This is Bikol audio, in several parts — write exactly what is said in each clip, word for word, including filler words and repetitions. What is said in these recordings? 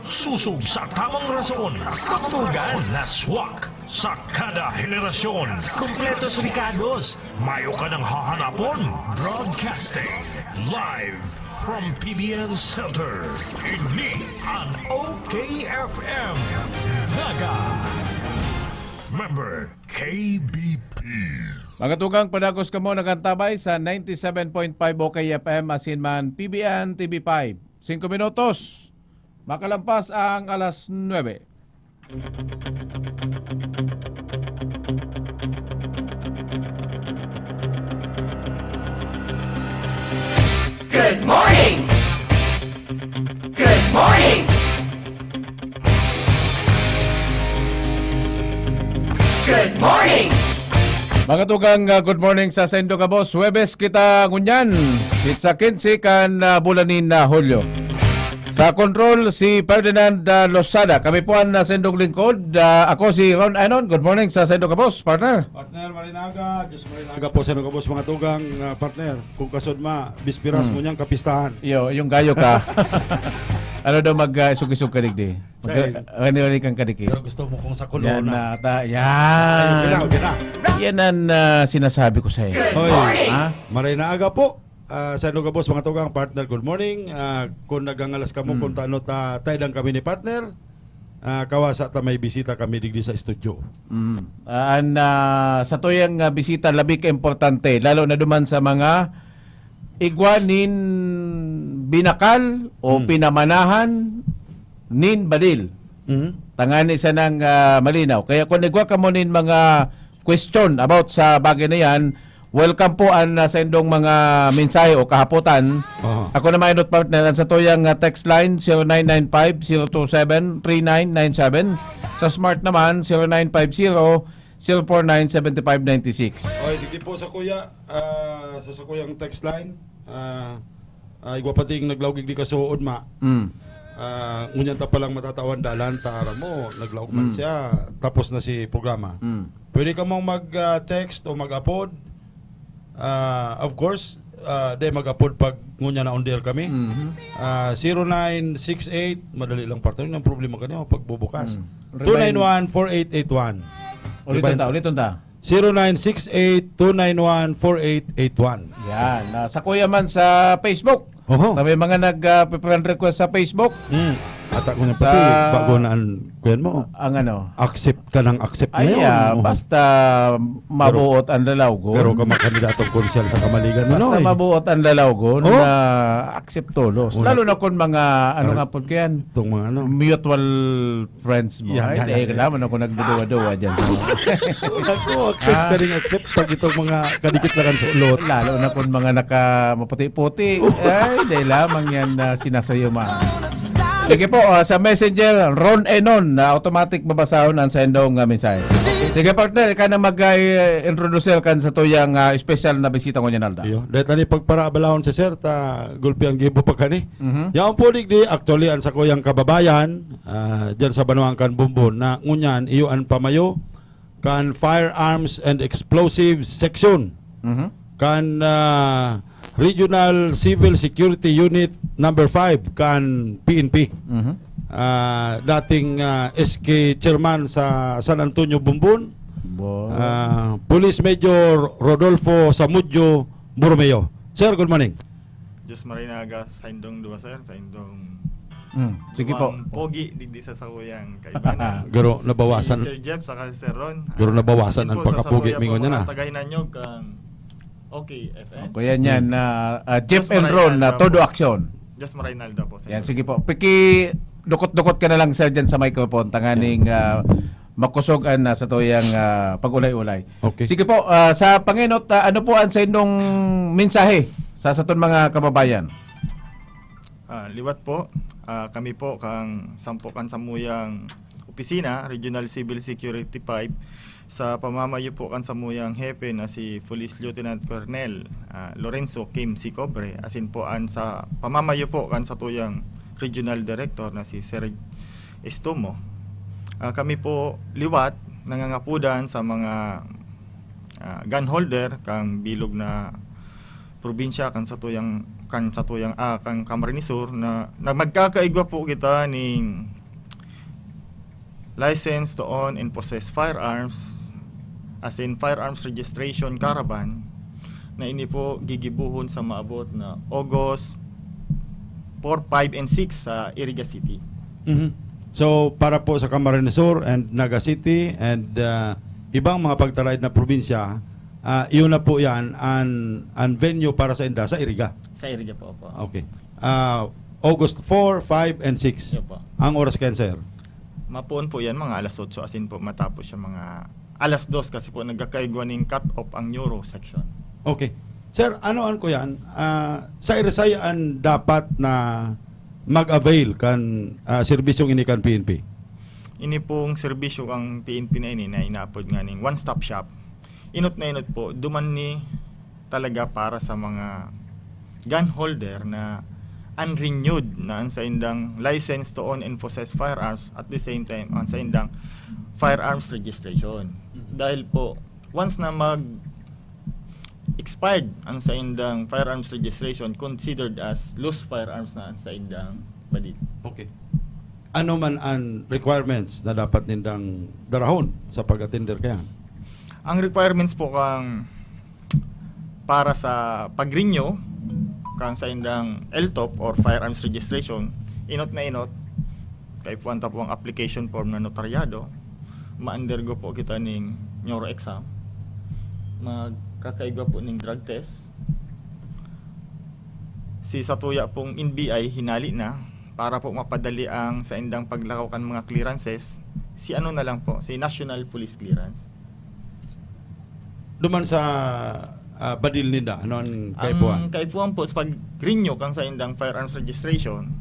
Susog sa tamang rason. Tutugan na swak. Sa kada henerasyon, kompletos rekados. Mayo ka nang hahanapon. Broadcasting live from P B N Center. Ini an O K F M Naga. Member K B P. Mga tugang, padagos kamo nagantabay sa ninety-seven point five O K F M asin man P B N T V five. Singko minutos makalampas ang alas nuebe. Good morning! Good morning! Good morning! Mga tugang, ah, good morning sa saindo gabos. Huwebes kita ngunyan. It's a kinse kan, ah, bulan nin, ah, Hulyo. Sa control, si Ferdinand, ah, Losada. Kami po ang, ah, saindong lingkod. Ah, ako si Ron Anon. Good morning sa saindo gabos, partner. Partner, marinaga. Diyos marinaga po sa inyo gabos, mga tugang, ah, partner. Kung kasod ma, bispiras Hmm. mo niyang kapistahan. Yo, yung gayo ka. Ano daw mag, ah, isog-isog ka digdi? Sa Mag-, ano, ano kang kadikit? Pero gusto mo kung sa Yan corona. na, ta-, yan. Ay, okay na, okay na. Yan ang, ah, sinasabi ko sa'yo. Hoy, Ha? Maray na aga po. Ah, sa inyo gabos, mga tugang, partner, good morning. Ah, kung nagangalas kamo, Hmm. kung tano ta, taydang kami ni partner, ah, kawasa ta may bisita kami digdi sa studio. Mm. Ah, an, ah, sa tuyang, ah, bisita, labi ka importante, lalo na duman sa mga igwa nin binakal o Hmm. pinamanahan nin badil. Mhm. Tangani sanang, ah, malinaw. Kaya kung igwa kamo nin mga question about sa bagay na yan, welcome po an, ah, saindong mga mensahe o kahapotan. Aha. Ako na mainot, partner, ang sa tuyang, ah, text line, zero nine nine five, zero two seven, three nine nine seven. Sa Smart naman, zero nine five zero, zero four nine, seven five nine six. Oy, digdi po sa kuya, ah, sa, sa kuyang text line, ah, ah, igwa pati yung naglaog digdi kasuod, ma. Mm. Ah, ngunyan ta palang matatawan dalan, ta aram mo, naglaog man Mm. siya, tapos na si programa. Mm. Pwede ka mong mag, ah, text o mag-apod. Ah, of course, ah, di mag-apod pag ngunyan na on the air kami. Mhm. Ah, zero nine six eight, madali lang, partner. Yun ang problema kanina, pagbubukas. Mm. Two nine one, four eight eight one. Uliton Diba? ta, uliton ta. Zero nine six eight, two nine one, four eight eight one. Yan. Ah, sa kuya man sa Facebook. Oho. Na may mga nag, ah, friend request sa Facebook. Hmm. Ata ko na Sa pati, bago na ang, kuyan mo. Ang ano? Accept ka ng accept Ay, ngayon. ah, Oho. basta mabuot ang lalawgon. Pero ka makandidatong konsyal sa Kamaligan, Basta Manoy. mabuot ang lalawgon, Oh. na accept tolos. Una. Lalo na kung mga, ano Ar-, nga po yan? Itong mga ano. Mutual friends mo. Yan, Ay, yan, teka yan. lang, ano kung nagduduwa-duwa dyan? Ako, accept Ah. ka rin, accept pag itong mga kadikit na kan sulot. Lalo na kung mga naka-maputi-puti. Ay, dahil lamang yan na sinasayo, ma. Sige po, ah, sa Messenger, Ron Enon, na automatic babasahon ang sendong, ah, mensahe. Sige, partner, ikaw na mag, ah, introduce kan sa tuyang, ah, special na bisita ngunyan aldaw. Iyo. Dahil tani pagparabalahon si sir, ta gulpi ang gibo pa kani. Mhm. Yaon po, digdi, actually, ang sakuyang kababayan, ah, dyan sa Banwaan kan Bumbon, na ngunyan, iyo an pamayo, kan Firearms and Explosives Section, Mhm. kan, ah, Regional Civil Security Unit number five, kan P N P. Mhm. Ah, dating, ah, S K chairman sa San Antonio, Bumbon, Bo- ah, Police Major Rodolfo Samudio Borromeo. Sir, good morning. Diyos marinaga sa indong duwa, sir, sa indong Mm, sige po. Duwang pogi digdi sa sakuyang kaibanan. Garo, nabawasan. Si Sir Jeff saka si Sir Ron. Garo, nabawasan Yun ang po sa pagkapogi, sakuyang mingon niya na. Mga taga-Hinanyog kang O K F M. Kuya niyan, Mm. na, ah, Jeff Diyos and Ron, maraynan na daw todo po. aksyon. Diyos maraynan daw po sa Yan, inyo. Sige po. Piki, dukot-dukot ka na lang, sir, dyan sa microphone. Tanganing, Yan. ah, makosog an, ah, sa tuyang, ah, pag-ulay-ulay. Okay. Sige po, ah, sa pangenot, ah, ano po ang sa inyong mensahe sa satong mga kababayan? Ah, liwat po, ah, kami po kang sampo kan samuyang opisina, Regional Civil Security five, sa pamamayo po kan samuyang hepe na si Police Lieutenant Colonel, ah, Lorenzo Kim Sicobre, asin po an sa pamamayo po kan satuyang Regional Director na si Sir Estomo. Ah, kami po liwat nangangapodan sa mga, ah, gun holder kang bilog na probinsya, kan satuyang, kan satuyang, ah, kan Camarines Sur na, na magkakaigwa po kita ning license to own and possess firearms, as in firearms registration caravan, na ini po gigibohon sa maabot na August four, five, and six sa Iriga City. Mhm. So, para po sa Camarines Sur and Naga City and ah, ibang mga pagtalaid na probinsya, ah, iyon na po yan ang, ang venue para sa inda sa Iriga. Sa Iriga po, opo. Okay. Ah, August four, five, and six. Yun po. Ang oras kayan, sir? Mapuon po yan, mga alas otso, as in po, matapos yung mga alas dos kasi po nagkakaigwa ning cut-off ang neuro section. Okay. Sir, ano an ko yan? Ah, sa Irisay an dapat na mag-avail kan ah, serbisyong ini kan P N P? Ini pong serbisyo ang P N P na ini na inaapod nga ning one-stop shop. Inot na inot po, duman ni talaga para sa mga gun holder na unrenewed na ang saindang license to own and possess firearms, at the same time ang saindang firearms registration. Dahil po, once na mag expired ang saindang firearms registration, considered as loose firearms na ang saindang badil. Okay. Ano man ang requirements na dapat nindang darahon sa pag-attender kayan? Ang requirements po kang para sa pag-renew kang saindang L top or firearms registration, inot na inot, kaipuhan ta po ang application form na notaryado, ma-undergo po kita ning neuro exam, magkakaigwa po ning drug test. Si satuya pong N B I hinali na para po mapadali ang saindang paglakaw kan mga clearances, si ano na lang po, si National Police Clearance. Duman sa ah, badil ninda, ano ang kaipuhan? Ang kaipuhan po sa pag-renew kan saindang firearms registration,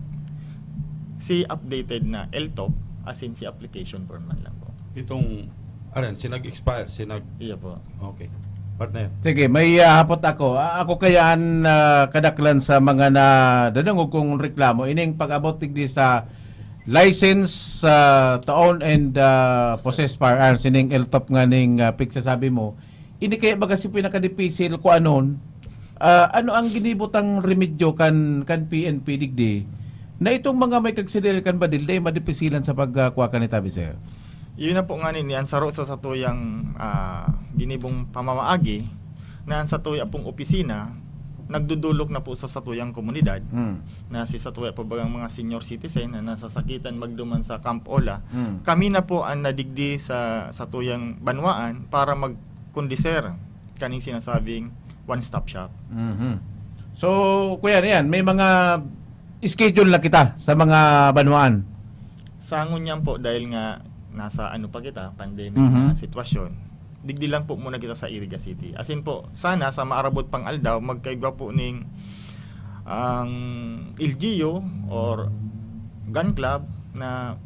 si updated na L top, as in si application form man lang po. Itong, aran, si nag-expire, si nag... Iya po. Okay. Partner. Sige, may ah, hapot ako. Ah, ako kaya an ah, kadaklan sa mga nadadangog kong reklamo, ining pag-abot digdi sa license ah, to own and ah, possess firearms, ining L top nga ning ah, pigsasabi mo, ini kaya baga si pinakadipisil ko anon, ah, ano ang ginibutang remedyo kan kan P N P digdi na itong mga may kagsidil kan badil dai madipisilan sa pagkuha kan itabi, sir? Yun na po nga ni ang saro sa satuyang ah, ginibong pamamaagi na ang satuya pong opisina nagdudulok na po sa satuyang komunidad Hmm. na si satuya po bagang mga senior citizen na nasasakitan magduman sa Camp Ola. Hmm. Kami na po ang nadigdi sa satuyang banwaan para magkondiser kaning sinasabing one-stop shop. Mhm. So, kuya, ano yan? May mga schedule na kita sa mga banwaan. Sa ngunyan po, dahil nga nasa ano pa kita, pandemic Mhm. na sitwasyon, digdi lang po muna kita sa Iriga City. As in po, sana sa maarabot pang aldaw, magkaigwa po ning ang L G U or gun club na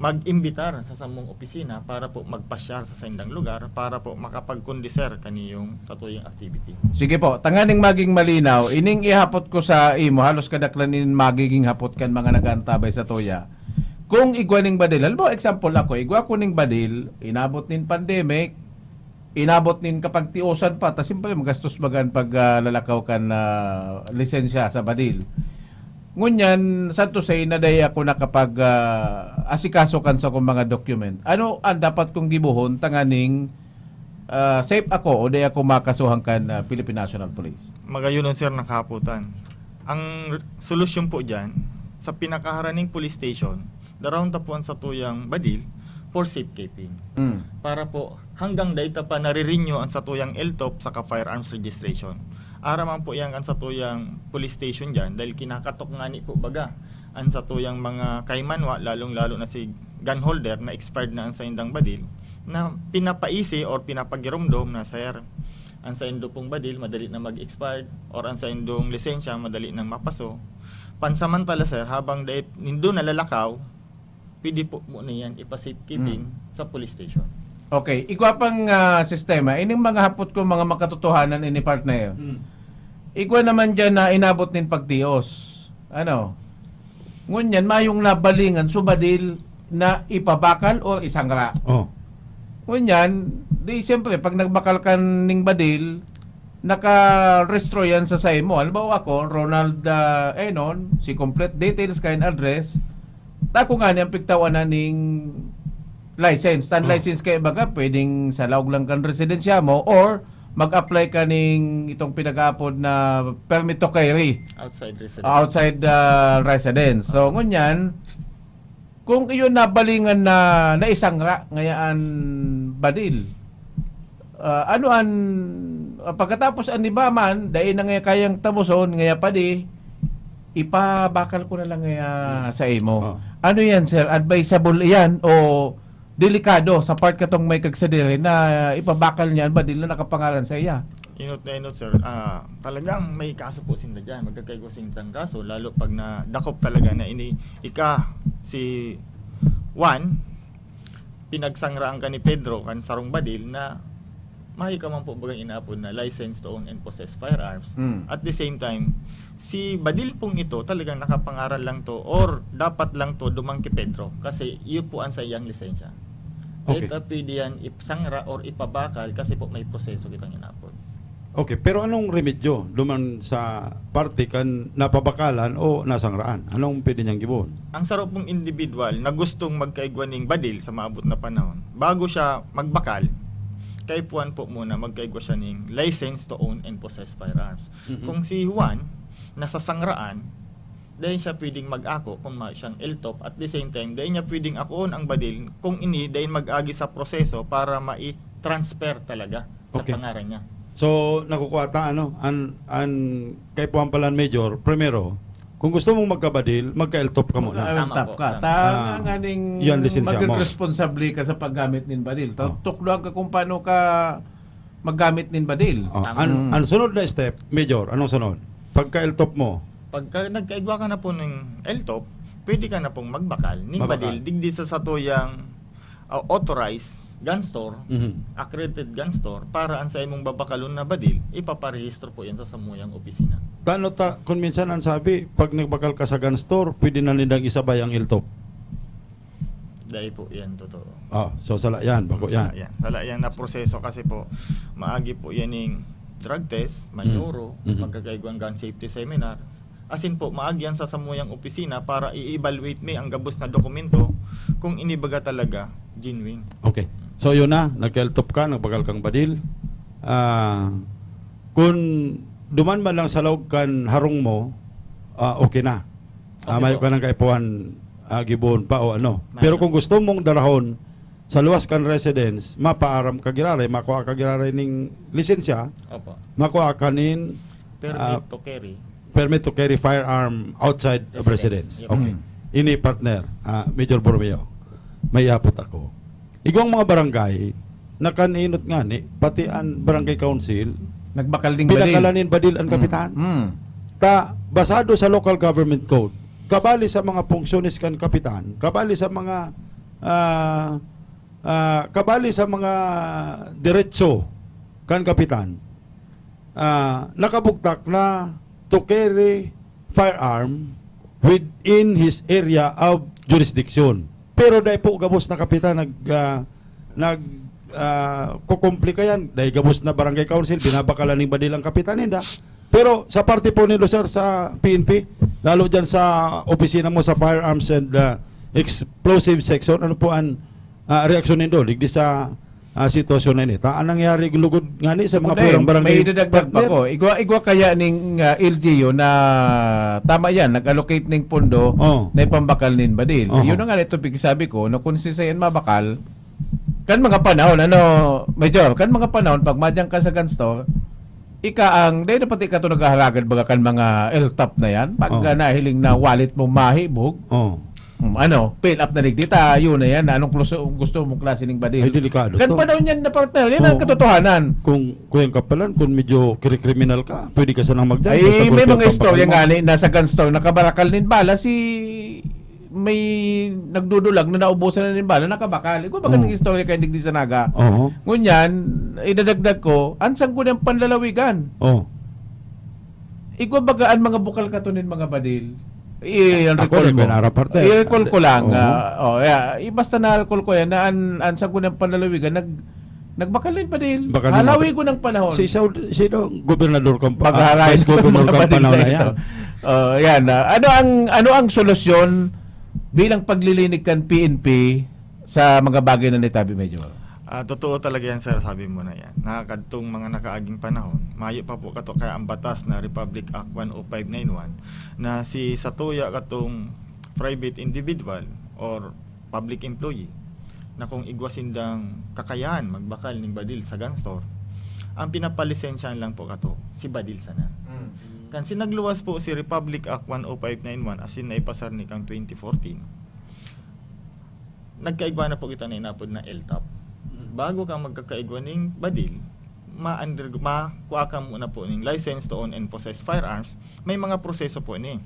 mag-imbitar sa samong opisina para po magpasyar sa saindang lugar para po makapag-condiser kaniyong satuyang activity. Sige po, tanganing maging malinaw, ining ihapot ko sa imo, halos kadaklan in magiging hapot kan mga nag-aantabay sa tuya. Kung igwa ning badil, halimbawa example ako, igwa ko ning badil, inabot nin pandemic, inabot nin kapagtiosan pa, ta siyempre magastos baga an pag ah, lalakaw kan ah, lisensya sa badil. Ngunyan, sad to say, na dai ako nakapag ah, asikaso kan sa akong mga document. Ano ang dapat kong gibohon tanganing ah, safe ako o dai ako makasuhan kan ah, Philippine National Police? Magayon, sir, nakahapotan. Ang r- solusyon po dyan, sa pinakaharaning police station, darahon ta po ang satuyang badil for safekeeping. Mm. Para po, hanggang dai ta pa nare-renew ang satuyang L top saka firearms registration. Ara man po yan kan satuyang police station dyan dahil kinakatok ngani po baga ang satuyang mga kaimanwa, lalong-lalo na si gun holder na expired na ang saindang badil, na pinapaisi or pinapagiromdom na, "Sir, ang saindo pong badil madali na mag-expired or ang saindong lisensya madali nang mapaso." Pansamantala, sir, habang dai nindo nalalakaw, pwede po mo na yan ipa-safekeeping sa police station. Okay, igwa pang ah, sistema. Ining mga hapot ko, mga makatotohanan ini, partner. Igwa naman dyan na inabot nin pagtios. Ano? Ngunyan, mayong nabalingan, subadil na ipabakal o isangla. Oh. Ngunyan, di siyempre, pag nagbakal ka ning badil, naka-restro yan sa saimo. Halimbawa ako, Ronald ah, Enon, si complete details ka and address, ta ako nga ni ang pigtawan na ning license. Tan Oh. license kay baga, pwedeng sa laog lang kan residensya mo or mag-apply ka ning itong pinag-aapod na permit to carry. Outside residence. Outside uh, residence. So, ngunyan, kung iyon nabalingan na naisangra ngayaan badil, ah, ano an ah, pagkatapos an iba man, dai na ngaya kayang taboson, ngaya padi, ipabakal ko na lang ngaya sa imo. Oh. Ano yan, sir? Advisable iyan o delikado sa part katong may kagsadiri na ipabakal niya an badil na nakapangaran sa iya? Inot na inot, sir. Ah, talagang may kaso po sinda dyan. Magkakaigwa sindang kaso, lalo pag nadakop talaga na ini ika si Juan, pinagsangraan ka ni Pedro kan sarong badil na mayo ka man po bagang inaapod na license to own and possess firearms. Mm. At the same time, si badil pong ito talagang nakapangaran lang to or dapat lang to duman ki Pedro kasi iyo po ang sa iyang lisensya. Okay. Ito pwede yan ipsangra or ipabakal kasi po may proseso kitang inaapod. Okay, pero anong remedyo duman sa parte kan napabakalan o nasangraan? Anong pwede niyang gibohon? Ang saro pong individual na gustong magkaigwa ning badil sa maabot na panahon, bago siya magbakal, kaipuhan po muna magkaigwa siya ning license to own and possess firearms. Mhm. Kung si Juan, nasasangraan, dahil siya pwedeng mag-ako kung ma siyang L T O P. At the same time, dahil niya pwedeng akoon ang badil kung ini dahil mag-agi sa proseso para mai-transfer talaga sa Okay. pangaran niya. So, nakukuha ta, ano, an, an kaipuhan palan, Major, primero, kung gusto mong magkabadil, magka-L T O P ka muna. Mag-L T O P Tama po, ka. tama. Ta, Ah, nga ning yan, lisensya maging mo. Responsable ka sa paggamit nin badil. Ta, Oh. Tukdoan ka kung paano ka maggamit nin badil. Oh, Tama. an, Mm. Ang sunod na step, Major, anong sunod? Pagka-L T O P mo, Pagka nagkaigwa ka na po ng L T O P, pwede ka na pong magbakal ning Mabakal. badil digdi sa satuyang ah, authorized gun store, Mhm. accredited gun store, para ang sa imong babakalon na badil, ipaparehistro po yan sa samuyang opisina. Tano ta, kung minsan ang sabi, pag nagbakal ka sa gun store, pwede na nindang isabay ang L T O P. Dahil po yan, totoo. Oh, so sala yan, bako yan. Sala yan. Sala yan na proseso kasi po, maagi po yan yung drug test, manyuro, Mhm. magkakaigwang gun safety seminar. Asin po, maagi yan sa samuyang opisina para i-evaluate mi ang gabos na dokumento kung inibaga talaga genuine. Okay. So yun na, nagka-L T O P ka, nagbakal kang badil. Ah, kung duman man lang sa laog kan harong mo, ah, okay na. Ah, Okay mayo po. ka nang kaipuhan, ah, gibohon pa o ano. Mayo Pero na. Kung gusto mong darahon sa luwas kan residence, mapaaram ka giraray, makua ka giraray ning lisensya, Opo. makua ka nin Permit Ah, to carry. permit to carry firearm outside of residence. Residence. Yep. Okay. Mm. Ini, partner, ah, Major Borromeo, may ihapot ako. Igwang mga barangay, nakaninot ngani, pati ang barangay council, Nagbakal ding badil. pinakalanin badil ang Mm. kapitan. Mm. Ta, basado sa local government code, kabali sa mga funksyones kan kapitan, kabali sa mga ah, ah, kabali sa mga diretso kan kapitan, ah, nakabugtak na to carry firearm within his area of jurisdiction. Pero dai po gabos na kapitan nag ah, nag ah, kukumplika yan. Dai gabos na barangay council, binabakalan ning badil ang kapitan ninda. Pero sa parte po nilo, sir, sa P N P, lalo dyan sa opisina mo sa Firearms and ah, Explosive Section, ano po ang ah, reaksyon nindo digdi sa ah, sitwasyon na ini? Ta, ang nangyari lugod ngani sa mga Kundi, purang barangay may idadagdag pa partner? ko. Igwa, igwa kaya ning ah, L G U na tama yan, nag-allocate ning pondo Oh. na ipambakal nin badil. Oho. Yun na nga ito, sabi ko, na kung sisayan mabakal, kan mga panahon, ano, Major, kan mga panahon, pag madyang ka sa gun store, ika ang, dahil na pati ka ito naghaharagad baga kan mga L T O P na yan, pag Oh. ah, nahiling na wallet mo mahibog, Oh. um, ano, fill up na digdi ta, yun na yan, anong kluso, gusto mong klase ng badil? Ay, delikado Kan to. panahon yan na partner, yan ang Oo. katotohanan. Kung kuyang kapalan, kung medyo kri-, kriminal ka, pwede ka sanang magdyan. Ay, Basta may gulpi mga ang istorya pampakal mo. nga ni, nasa gun store, nakabakal nin bala si may nagdudulag na naubusan na nin bala, nakabakal. Ikaw ba Oo. istorya kayo digdi sa Naga? Oo. Ngunyan, idadagdag ko, ang sanggunang panlalawigan. Oh. Igwa baga an mga bukal kato nin mga badil. I-recall Ako rin, mo. kaya naraparte. I-recall ko lang. Oo. Ah, oh, yeah. I-, basta na-recall ko yan na an, an sanggunang panlalawigan, nag, nagbakal nin badil. Baka naman. Halawi ko ng panahon. Si Saud, si daw, gobernador kang Paghahain vice ko ng governor mga kang badil panahon na na ito. yan. Oh, yan. Ah. Ano ang ano ang solusyon bilang paglilinig kan P N P sa mga bagay na nitabi, Major? Ah, totoo talaga yan, sir, sabi mo na yan. Nakakadtong mga nakaaging panahon, mayo pa po kato kaya ang batas na Republic Act one oh five nine one na si satuya katong private individual or public employee na kung igwa sindang kakayahan magbakal ning badil sa gun store, ang pinapalisensyahan lang po kato si badil sana. Kan sinagluwas po si Republic Act one oh five nine one asin naipasar ni kang twenty fourteen, nagkaigwa na po kita na inapod na L top. Bago ka magkakaigwa ning badil, ma-under, ma-, kuha ka muna po ning license to own and possess firearms. May mga proseso po ini.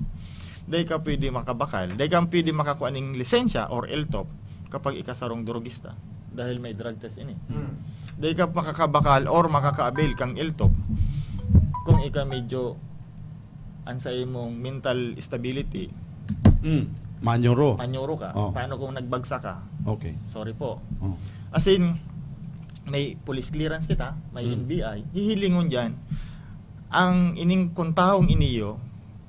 Dahil ka pwede makabakal, dahil ka pwede makakuha ning lisensya or L top kapag ikasarong drogista. Dahil may drug test ini. Dahil ka makakabakal or makaka-avail kang L top kung ika medyo ang sa imong mental stability, Mm. Manyoro. Manyoro ka. Oh. Paano kung nagbagsak ka? Okay. Sorry po. Oh. As in, may police clearance kita, may Mm. N B I, hihilingon dyan, ang ining kung taong iniyo,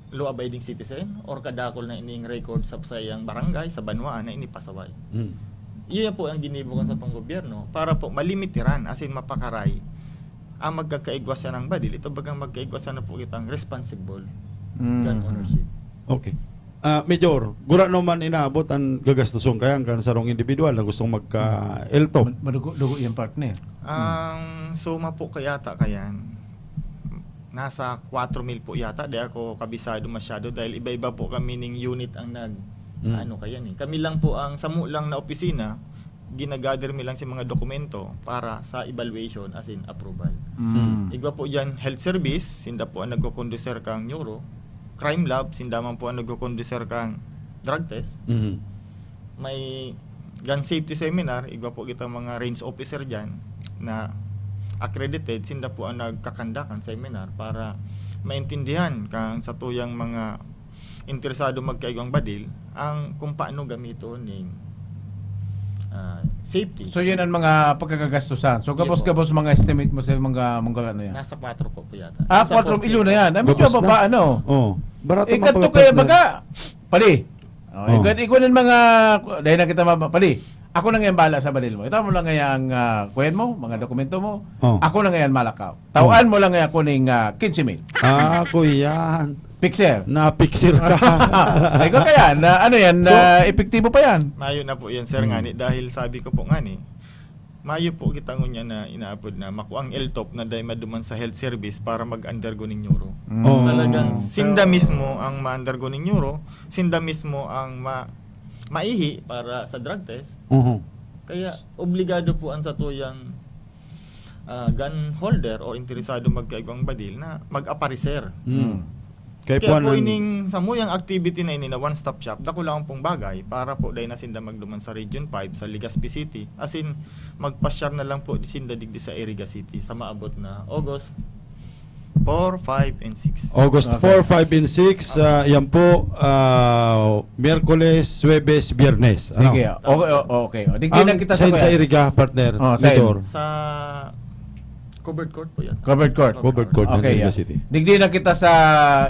law-abiding citizen, or kadakol na ining record sa sayang barangay, sa banwaan na inipasaway. Mm. Iyo po ang ginibo kan sa tong gobyerno para po malimitiran, as in mapakaray, ang magkakaigwa siya ng badil. Ito bagang magkaigwa siya na po kitang responsible Mm. gun ownership. Okay. Ah, Major, gura naman inaabot ang gagastuson kaya ang kan sarong individual na gustong magka-L top. Mad- madugo-dugo yung partner. Ang suma po kayata kayan, nasa kwatro mil po yata. Di ako kabisado masyado dahil iba-iba po kami ning unit ang nag Mm. ano kayan eh. Kami lang po ang samo lang na opisina, ginagather mi lang si mga dokumento para sa evaluation, as in approval. Mm. Igwa po dyan, health service, sinda po ang nagko-conducer kang neuro, crime lab, sinda man po ang nagko-conducer kang drug test. Mhm. May gun safety seminar, igwa po kita mga range officer dyan na accredited, sinda po ang nagkakandak ang seminar para maintindihan kang satuyang mga interesado magkaigwang badil ang kung paano gamiton ning, ah, safety. So, yun ang mga pagkakagastusan. So, Yes po. gabos-gabos mga estimate mo sa mga, mga ano yan? Nasa kwatro po, po yata. Ah, Nasa kwatro milyon na yan. Ay, medyo Gabos na. baba, ano? Oh, barato Eh, man kadto pala, kaya partner. baga, pali. Oh, Oh. ikaw, ikaw ng mga, dahil na kita maba-, pali. Ako na ngayon bahala sa badil mo. Ito mo lang ngayon ang, ah, kuyan mo, mga dokumento mo. Oh. Ako na ngayon malakaw. Tawaan Oh. mo lang ngayon ako ning, ah, quince mil. Ah, ako yan. Fixer. Na-fixer ka. Ay, ko kaya, na, ano yan, So, na epektibo pa yan. Mayo na po yan, sir, Hmm. ngani. Dahil sabi ko po ngani, mayo po kita ngunyan na inaapod na makuang L top na dahil maduman sa health service para mag-undergo ning neuro. Hmm. Oh. Talagang sinda So, mismo ang ma-undergo ning neuro, sinda mismo ang ma-, maihi para sa drug test. Mhm. Kaya obligado po ang satuyang, ah, gun holder o interesado magkaigwang badil na mag-aparecer. Mm. Kaya Kaya po po, anong ining samuyang activity na ini na one-stop shop, dako lang pong bagay para po dahil na sinda magduman sa Region five, sa Legazpi City. As in, magpasyar na lang po sinda digdi sa Iriga City sa maabot na August four, five, and six. August Okay. four, five, and six, ah, yan po, ah, Miyerkules, Huwebes, Biyernes. Ano? Sige, okay, o-, okay. O, digdi Ang na kita sa sa, sa kuya. Iriga, partner, Oh, sa Major. Sa covered court po yan. Covered court. Covered court ng Okay, Iriga yeah. City. Digdi na kita sa,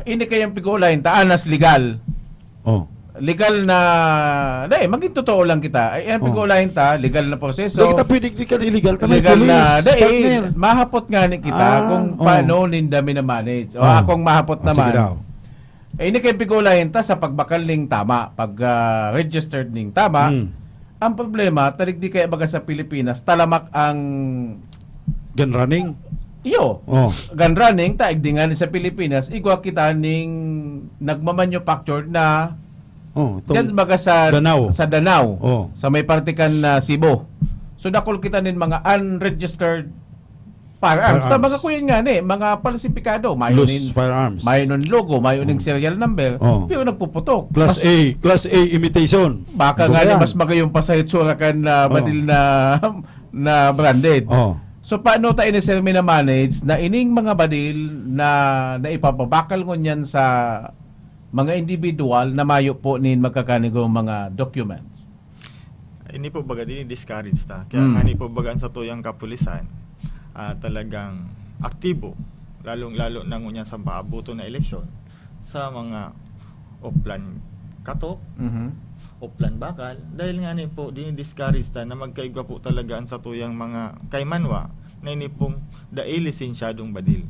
hindi kayang pag-uulayan, taanas legal. Oh. Legal na, dai, maging totoo lang kita. Ay, ang Oh. pag-uulayan ta, legal na proseso. Dai kita pwede legal, illegal ta, may Legal na, police, dai, partner. mahapot nga ni kita Ah, kung oh. paano ninda minamanage. O, Ah. akong mahapot Ah, sige naman. daw. Eh, ini kay pigulayan ta sa pagbakal ning tama, pag, ah, registered ning tama. Hmm. Ang problema, tarig di kaya baga sa Pilipinas, talamak ang Gun running? Iyo. Oh. Gun running, taig di nga ni sa Pilipinas, igwa kita ning nagmamanufacture na Oh, itong Diyan baga sa, Danao. sa Danao, Oh. sa may parte kan, ah, Cebu. So, dakul kita nin mga unregistered firearms. Firearms. Tama ka, kuya, nga ni, mga palsipikado. Mayo Loose nin, firearms. mayo nin logo, mayo nin Oh. serial number. Oh. Pero nagpuputok. Class Mas A, class A imitation. Baka Ano nga ba ni yan? mas magayon pa sa hitsura kan, ah, Oh. badil na, na branded. Oh. So, paano ta ini, sir, mina-manage na ining mga badil na naipapabakal ngunyan sa mga individual na mayo po nin magkakanigong mga documents? Ini po baga, dini-discourage ta. Kaya Mm. nga ni po baga ang satuyang kapulisan, ah, talagang aktibo, lalong-lalo na ngunyan sa paabuton na eleksyon, sa mga Oplan Katok, Mhm. Oplan bakal. Dahil nga ni po, dini-discourage ta na magkaigwa po talaga ang satuyang mga kaimanwa na ini pong dai lisensyadong badil.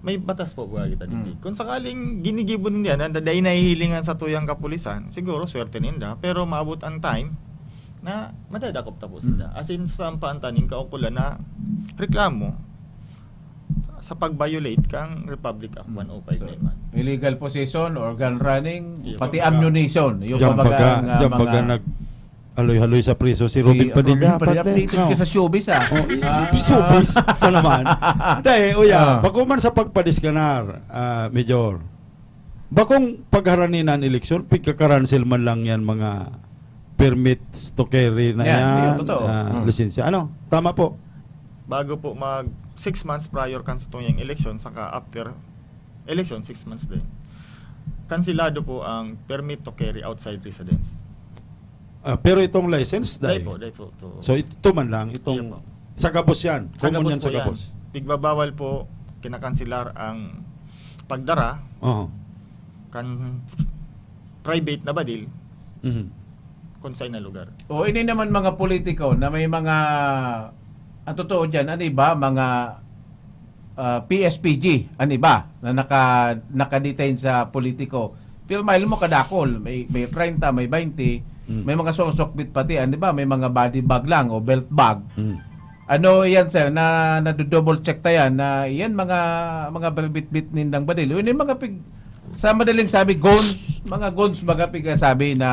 May batas po ba kita, digdi? Kung sakaling ginigibo ninda na dai nahihiling ang satuyang kapulisan, siguro swerte ninda, pero maabot ang time na madadakop ta po sila. As in, sampaan ta nin kaukulan na reklamo sa pag-violate kang Republic Act Hmm. one oh five nine one. So, illegal possession, organ running, Iyo. pati Diyan baga. ammunition. Yung Diyan kumbaga baga, ang, ah, diyan baga mga nag-aloy-haloy sa priso si Si Robin Padilla, Robin Padilla, partner. updated No. ka sa showbiz, ah. Oh, i-, Ah, showbiz ah. pa naman. Hindi, uya, Ah. bako man sa pagpadisganar, ah, Major. Bakong pagharani na ang eleksyon, pigkakaransel man lang yan mga permits to carry na Yan, yan, yun, totoo. ah, Hmm. lisensya. Ano? Tama po. Bago po mag six months prior kan sa tungyan eleksyon, saka after election, six months din. Kansilado po ang permit to carry outside residence. Ah, pero itong license, Dai dai. po, dai po. To. So, ito man lang, itong Iya po. sa gabos yan. Sa Common gabos yan po sa yan. gabos. Pigbabawal po, kinakansilar ang pagdara Oo. kan private na badil Mhm. kung saan na lugar. O, ini naman mga politiko na may mga, ang totoo dyan, ano iba, mga, ah, P S P G, ang iba, na naka-, naka-detain sa politiko. Pero mail mo kadakol, may, may treinta, may baynte, Mm. may mga sosokbit pati, ano ba, may mga body bag lang o belt bag. Mm. Ano yan, sir, na nado-double check ta yan, na yan mga, mga bitbit nindang badil. Yun yung mga pig-, sa madaling sabi, goons, mga goons, baga pigsasabi na,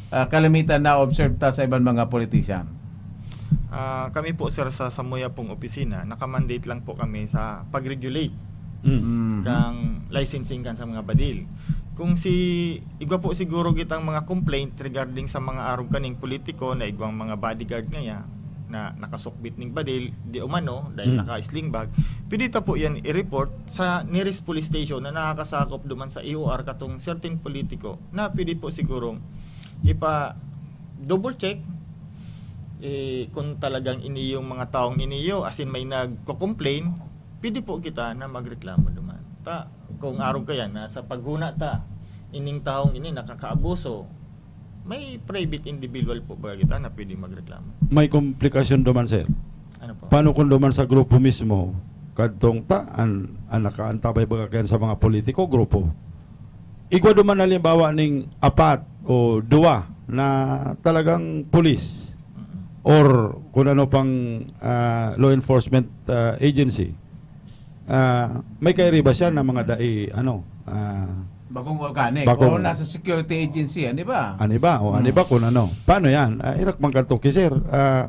ah, kalimitan na observe ta sa ibang mga politician. Ah, kami po, sir, sa samuya pong opisina, nakamandate lang po kami sa pag-regulate Mm. Mm. kang licensing kan sa mga badil. Kung si, igwa po siguro kitang mga complaint regarding sa mga arog kaning politiko na igwang mga bodyguard ngaya na nakasukbit ning badil, di umano, dahil Mm. naka-sling bag, pwede ta po yan i-report sa nearest police station na nakakasakop duman sa E O R katong certain politiko na pwede po sigurong ipa-double check, eh, kung talagang ini yung mga taong iniyo, as in may nagko-complain, pwede po kita na magreklamo duman. Ta, kung arog kaya na sa paghuna ta, ining taong ini nakakaabuso, may private individual po ba kita na pwede magreklamo? May komplikasyon duman, sir. Ano po? Paano kung duman sa grupo mismo, kadtong ta, an, an nakaantabay baga kayan sa mga politiko, grupo? Igwa duman halimbawa ning apat o duwa na talagang pulis Mm-mm. or kung ano pang, ah, law enforcement, ah, agency. Ah, may kairiba siya na mga dai, ano, ah, Bagong organic. Bagong O nasa security agency, ano ba? Ano ba? O, ano Hmm. ba kung ano? Paano yan? Ah, irak man kadto ki sir. Ah,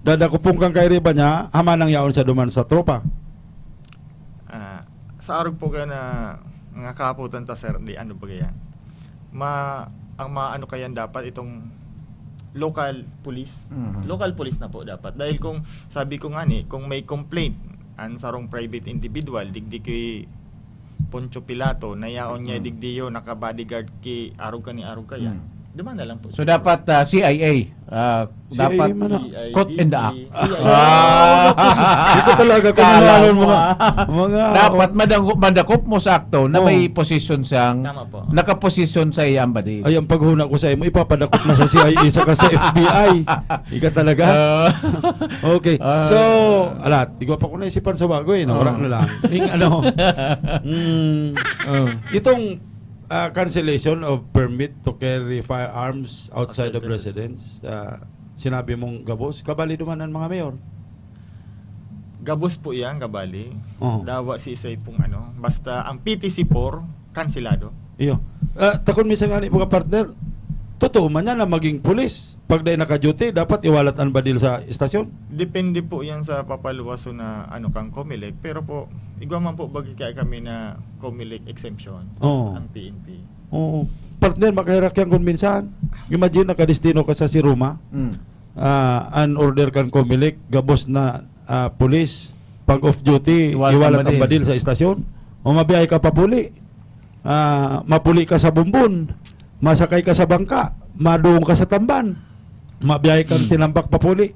dadakopon kang kairiba niya, hamanang yaon siya duman sa tropa. Ah, sa arog po kaya na mga kahapotan ta, sir, di ano ba yan? Ma-, ang maano kayan dapat itong local police. Mhm. Local police na po dapat. Dahil kung, sabi ko nga ni, kung may complaint, ang sarong private individual, digdi ki Poncio Pilato, na yaon niya Hmm. digdi yo, naka-bodyguard ki arog ka ni arog kaya. Hmm. Duman na lang po So, siguro. dapat, ah, C I A, ah, C I A dapat man, ah. C I D P, Caught in the act. C I D P. Ah. Ito talaga, kung Kala ano-ano mo, mga, ah. mga, Dapat oh. madanggo-, madakop mo sa akto na Oh. may posisyon siyang, Tama po. nakaposisyon sa iyang badil. Ay, ang paghuna ko sa imo, ipapadakop na sa C I A saka sa F B I. Ika talaga? Ah. Okay. Ah. So, alat, di ko pa ko naisipan sa bago eh, no? Wala Ah. na lang. Ning ano, mm, Oh. itong, ah, cancellation of permit to carry firearms outside Outside of residence. residence, ah, sinabi mong gabos, kabali duman ang mga mayor. Gabos po yan, kabali. Oo. Dawa si isay pong ano. Basta ang P T C four, kansilado. Iyo. Ah, takon minsan nga ni mga partner, totoo man yan na maging pulis. Pag dahil naka-duty, dapat iwalat ang badil sa istasyon? Depende po yan sa papaluwaso na ano kang Comelec. Pero po, igwa man po bagi kaya kami na Comelec exemption Oo. ang P N P. Oo. Partner, makahirak yan kung minsan. Imagine, nakadestino ka sa Siruma. Mm. Ah, an order kan Comelec, gabos na, ah, pulis, pag off duty, Iwalat iwalat ang ang badil. badil sa istasyon. O mabiyahe ka papuli, ah, mapuli ka sa Bumbon, masakay ka sa bangka, maduong ka sa Tamban, mabiyahe kang Hmm. Tinambak papuli.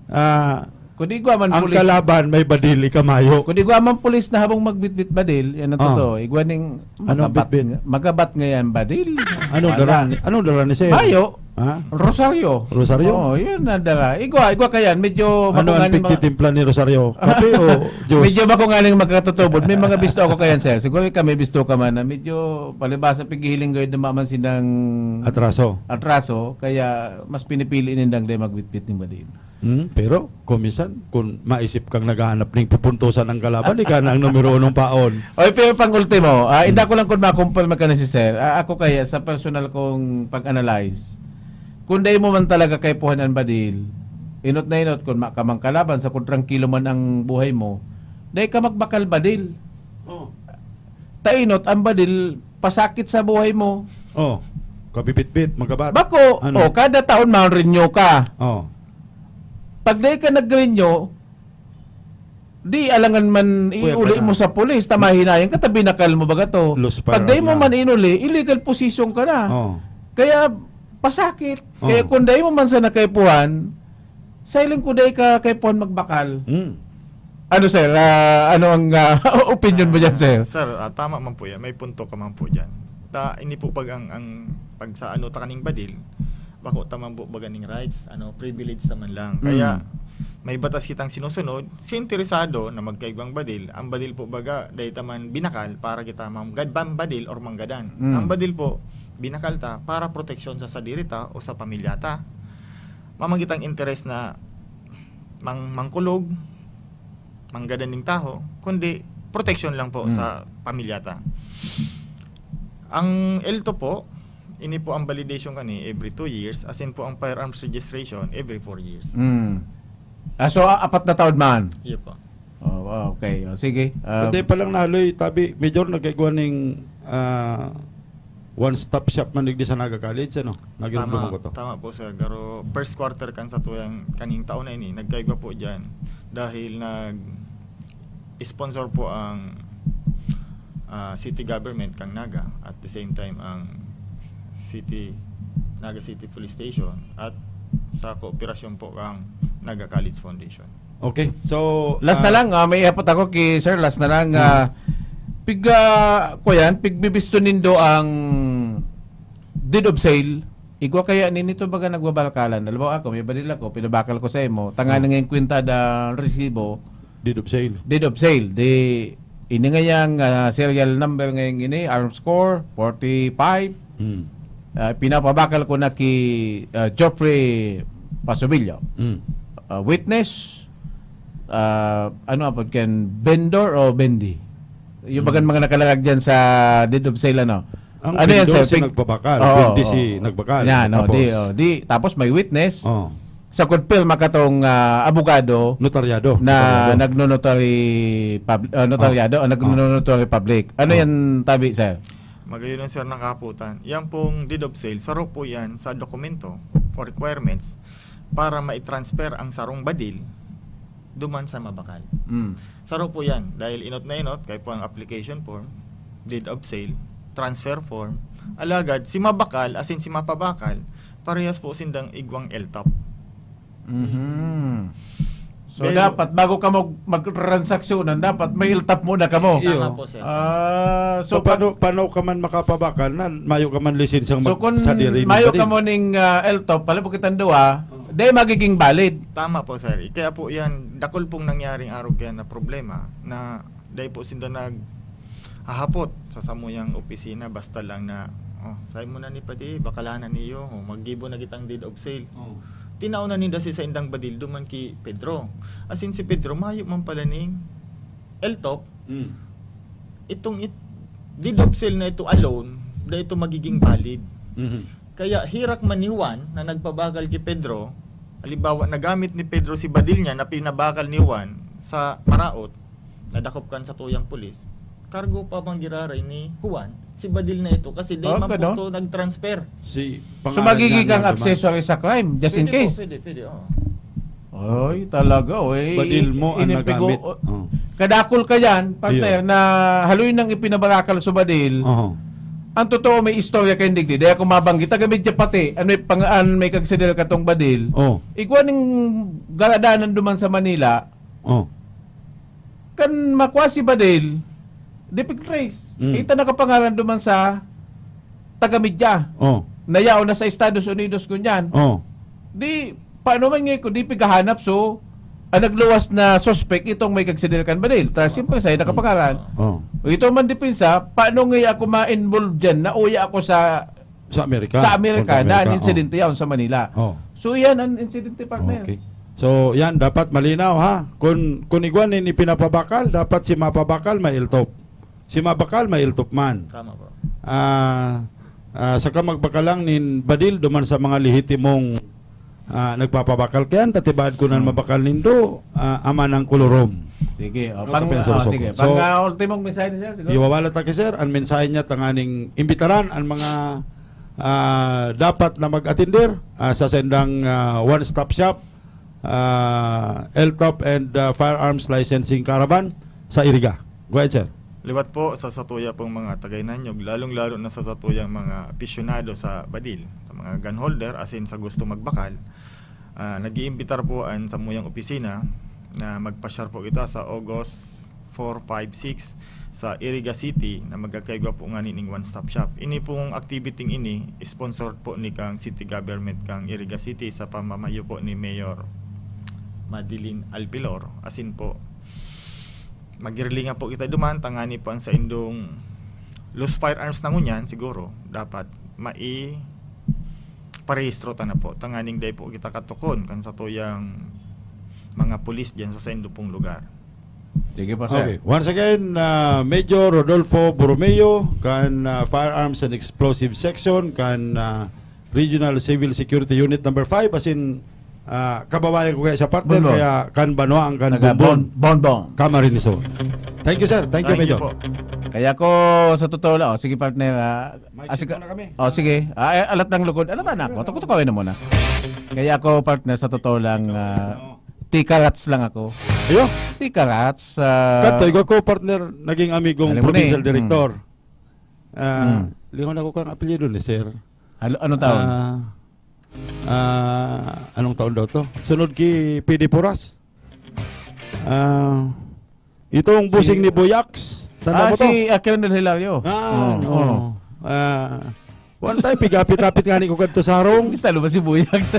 Ah, Kung igwa man Ang pulis, kalaban may badil, ika mayo. kung igwa man pulis na habong magbitbit badil, yan ang Ah. totoo. Igwa ning Anong magabat bitbit? nga- Magabat ngayon badil. Anong Wala. dara ni, anong dara ni sir? Mayo. Ha? Rosaryo. Rosaryo? Oo, yun ang dara. Igwa, igwa kayan. Medyo Ano bako ang nga ni mga- pagtitimpla ni Rosaryo? Kape o juice? Medyo bako nga ning magkatutubod. May mga bisto ako kayan, sir. Siguro ka may bisto ka man na medyo palibasa pighihiling gayod na maman sinang Atraso. atraso. Kaya mas pinipili nindang di magbitbit ni badil. Hmm, pero kung minsan, kung maisip kang naghahanap ning pupuntusan ng kalaban, ika na ang numero unong paon. Oy, pero pang ultimo, ah, inda ko lang kung makumpirma ka na si sir. Ah, ako kaya sa personal kong pag-analyze, kung dai mo man talaga kaipuhan ang badil, inot na inot kung ma- ka mang kalaban sa kung trangkilo man ang buhay mo, dai ka magbakal badil. Oh. Tainot ang badil pasakit sa buhay mo. Oh. Kabibitbit, magabat. Bako, Ano? oh, kada taon ma-renew ka. Oh. Pag dai ka nag-renew, di alangan man Kuya, iuli ka na. mo sa pulis, tamahinayang ka, ta binakal mo baga to. Loose Pag dai mo firearm na. Man inuli, illegal possession ka na. Oh. Kaya pasakit. Oh. Kaya kung dai mo man sa nakaipuhan, sa iling ko dai ka kaipuhan magbakal. Hmm. Ano sir, ah, ano ang ah, opinion mo dyan sir? Sir, ah, tama man po yan. May punto ka man po dyan. Ta, ini po pag ang, ang pag sa ano ta kaning badil, bako ta man po baga ning rights, ano, privilege ta man lang. Mm. Kaya may batas kitang sinusunod, si interesado na magkaigwang badil, ang badil po baga dai ta man binakal para kita manggad badil or manggadan. Mm. Ang badil po binakal ta para proteksyon sa sadiri ta o sa pamilya ta. Mamang kitang interes na mang mangkulog, manggadan ning taho, kundi proteksyon lang po Mm. sa pamilya ta. Ang ELTO po, ini po ang validation kani every two years, as in po ang firearms registration every four years. Mm. Ah, so ah, apat na taon man. Iyo po. Oh, okay. Oh, sige. Ah, Pwede pa lang naloy, tabi, Major, nagkaigwa ning ah, one-stop shop man digdi sa Naga College, ano? Naging Tama, ko to. Tama po, sir. Pero first quarter kan sa tuyang kaning taon na ini, nagkaigwa po dyan dahil nag sponsor po ang ah, city government kang Naga, at the same time ang city Naga City Police Station at sa kooperasyon po kang Naga College Foundation. Okay. So, Last na ah, lang, ah, may ihapot ako ki sir, last na lang. Hmm. Ah, pig ah, kuyan, pigbibisto nindo ang deed of sale. Igwa kaya ninito baga nagbabalkalan. Halimbawa ako, may badil ako, pinabakal ko sa imo. Tanga Hmm. na ngayon kwenta da resibo, Deed of sale. Deed of sale. Di ini ngayang ah, serial number ngayong ini, arms score, forty-five. Mm. Ah, pinapabakal ko na ki ah, Geoffrey Pasubilyo. Mm. Ah, witness, ah, ano apod kan vendor o bendi? Yung bagan mga nakalagay dyan sa deed of sale, ano? Ang Ano yan, vendor sir? si Pig- nagbabakal, Oo, hindi si oo. nagbakal. Yan, oh, Tapos? di, oh, di, tapos may witness. Oh. Sa confirm makatong ah, abogado Notaryado. na Notaryado. nagno-notary pub- ah, notaryado, Oh. ah, nagno-notary public. Ano Oh. yan, tabi, sir? Magayon, sir, nakaputan. Yan pong deed of sale, saro po yan sa dokumento o requirements para ma-transfer ang sarong badil duman sa mabakal. Mm. Saro po yan, dahil inot na inot, kaya po ang application form, deed of sale, transfer form. Alagad, si mabakal, as in si mapabakal, parehas po sindang igwang L top. Mhm. So, Dahil- dapat bago ka mag magtransaksyonan, dapat may iltap muna kamo. Iyo. Tama po, sir. Ah, so, So, paano, paano ka man makapabakal na mayo ka man lisensyang so mag- kung sa diri ni mayo Badin? Ka mo ning ah, L top, pala po kitang duwa, di magiging valid. Tama po, sir. Kaya po yan, dakol pong nangyaring arog kaya na problema na dahil po sinda nag hahapot sa samuyang opisina, basta lang na, oh, sabi mo na ni pati, bakalanan niyo, oh, maggibo na kitang deed of sale. Oh. Tinaw na ninda si saindang badil duman ki Pedro. As in, si Pedro, mayo man pala ning L top, Mm. itong it, deed of sale na ito alone, na ito magiging valid. Mhm. Kaya hirak man ni Juan na nagpabakal ki Pedro, halimbawa, nagamit ni Pedro si badil niya na pinabakal ni Juan sa paraot, nadakop kan sa tuyang pulis, kargo pa man giraray ni Juan si badil na ito kasi di Oh, man po ganon? to nag-transfer. Si So, pangalan magiging niya kang naman. Accessories sa crime, just in Pwede po, case. Pwede, pwede, oo. Oy, talaga, oy. Badil mo ang Inipigo- nagamit. oh, Oh. Kadakol ka yan, partner, Iyo. na haloy nang ipinabarakal sa badil. Oho. Ang totoo, may istorya kayo, digdi. Dai ako mabanggit. Taga-media pati. An may pang-, an may kagsidel katong badil. Oh. Igwa ning garadanan duman sa Manila. Oh. Kan makwa si badil, di pig-trace. Mm. Ita nakapangalan duman sa taga-media. Oh. Nayaon na sa Estados Unidos, ngunyan. Oh. Di, paano man ngayon kung di pigahanap? So, ang nagluwas na suspect, itong may kagsidel kan badil. Ta, siyempre, sa'yo nakapangalan. Oh. O, ito man depensa, paano ngayon ako ma-involve dyan? Nauya ako sa Sa Amerika. Sa Amerika, Kung sa na Amerika, ang insidente yaon sa Manila. Oh. So, yan ang insidente, partner. Okay. So, yan, dapat malinaw, ha? Kung, kung igwa nin ipinapabakal, dapat si mapabakal, may iltop. Si mabakal, may iltop man. Tama po. Ah, ah, saka magbakal lang nin badil duman sa mga lehitimong, ah, nagpapabakal. Kaya ang tatibad ko na Hmm. mabakal nindo, ah, ama ng kolorom. Sige, oh, Ano pang, ka pa yung oh, susuko? sige. So, Pang, ah, ultimong mensahe ni sir, siguro. Iwawala ta ki sir, ang mensahe niya tanganing imbitaran ang mga, ah, dapat na mag-atender, ah, sa sendang, ah, one-stop shop, ah, L top and, ah, firearms licensing caravan sa Iriga. Go ahead, sir. Liwat po sa satuya pong mga tagay na nyog, lalong-lalo na sa satuyang mga apisyonado sa badil, sa mga gun holder, asin sa gusto magbakal. Ah, nag-iimbitar po an samuyang opisina na magpasyar po kita sa August four, five, six sa Iriga City na magkakaigwa po ngani ning one-stop shop. Ini pong activity ini, sponsored po ni kang city government kang Iriga City sa pamamayo po ni Mayor Madeline Alpilor. Asin po, magirilingan po kita duman, tangani po ang saindong loose firearms na ngunyan, siguro, dapat mai-, parehistro ta na po. Tanganing dai po kita katukon kan satuyang mga pulis diyan sa saindo pong lugar. Sige po, sir. Okay. Once again, ah, Major Rodolfo Borromeo, kan, ah, Firearms and Explosive Section, kan, ah, Regional Civil Security Unit number five, asin, ah, kababayan ko kaya siya, partner, Bonbon. Kaya kan banwa ang kan Taga Bonbon. Bon-, Bonbon. Camarines Sur. Thank you, sir. Thank you, Thank you Major. po. Kaya ko, sa totoo lang, oh, sige, partner, ah, May ah, check sige, muna kami. oh, sige. Ah, eh, alat ng lugod. Alat na ako. Tukutukawin na muna. Kaya ako, partner, sa totoo lang, ah, Oo. tika rats lang ako. Ayo? Tika rats, ah, Kato, ikaw ko, partner, naging amigong Alam mo na eh. provincial director. Mm. Ah, Mm. lingon ako kang apelyido ni sir. Halo-, anong taon? Ah, ah, anong taon daw to? Sunod ki P D Porras. Ah, itong Si busing ni Boyax. Tanda Ah, mo to? si, ah, Colonel Hilario. Ah, Oo, no. oo. Ah, one time, pigapit-apit nga ni ko kadto sa harong. Miss, talo ba si Boyax?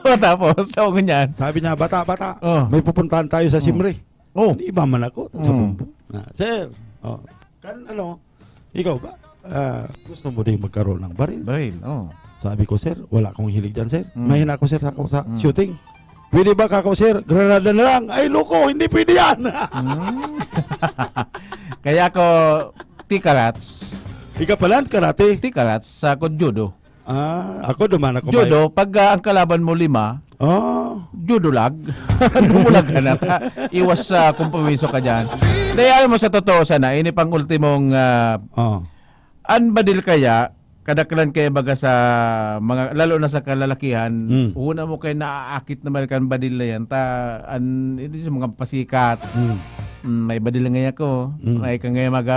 Tapos, sa ngunyan. Sabi niya, "Bata, bata, Oh. may pupuntahan tayo sa Oh. Simri." Oh. Hindi ba man ako? Sa Mm. Bumbo. Ah, sir, oh, kan ano, ikaw ba? Ah, gusto mo din magkaroon ng baril? Baril, oh. Sabi ko, "Sir, wala akong hilig dyan, sir. Mm. Mahina ako, sir, sa, sa Mm. shooting. Pwede ba kako, sir? Granada na lang." "Ay, loko, hindi pwede yan." Mm. Kaya ako, tikarats. Ika pala, karate. Tikarats, sa ko judo. Ah, ako duman ako may Judo, pag, ah, ang kalaban mo lima, Oh. judo lag. Dumulag ka na. Iwas sa kompromiso ka dyan. Dahil alam mo, sa totoo sana, ini pang ultimong, ah, Oh. an badil kaya, kadaklan kaya baga sa mga, lalo na sa kalalakihan, Mm. una mo kaya naaakit na balikan badil na yan, ta, an, ito sa mga pasikat, Mm. mm, may badil nga ako, Mm. may ka nga mga,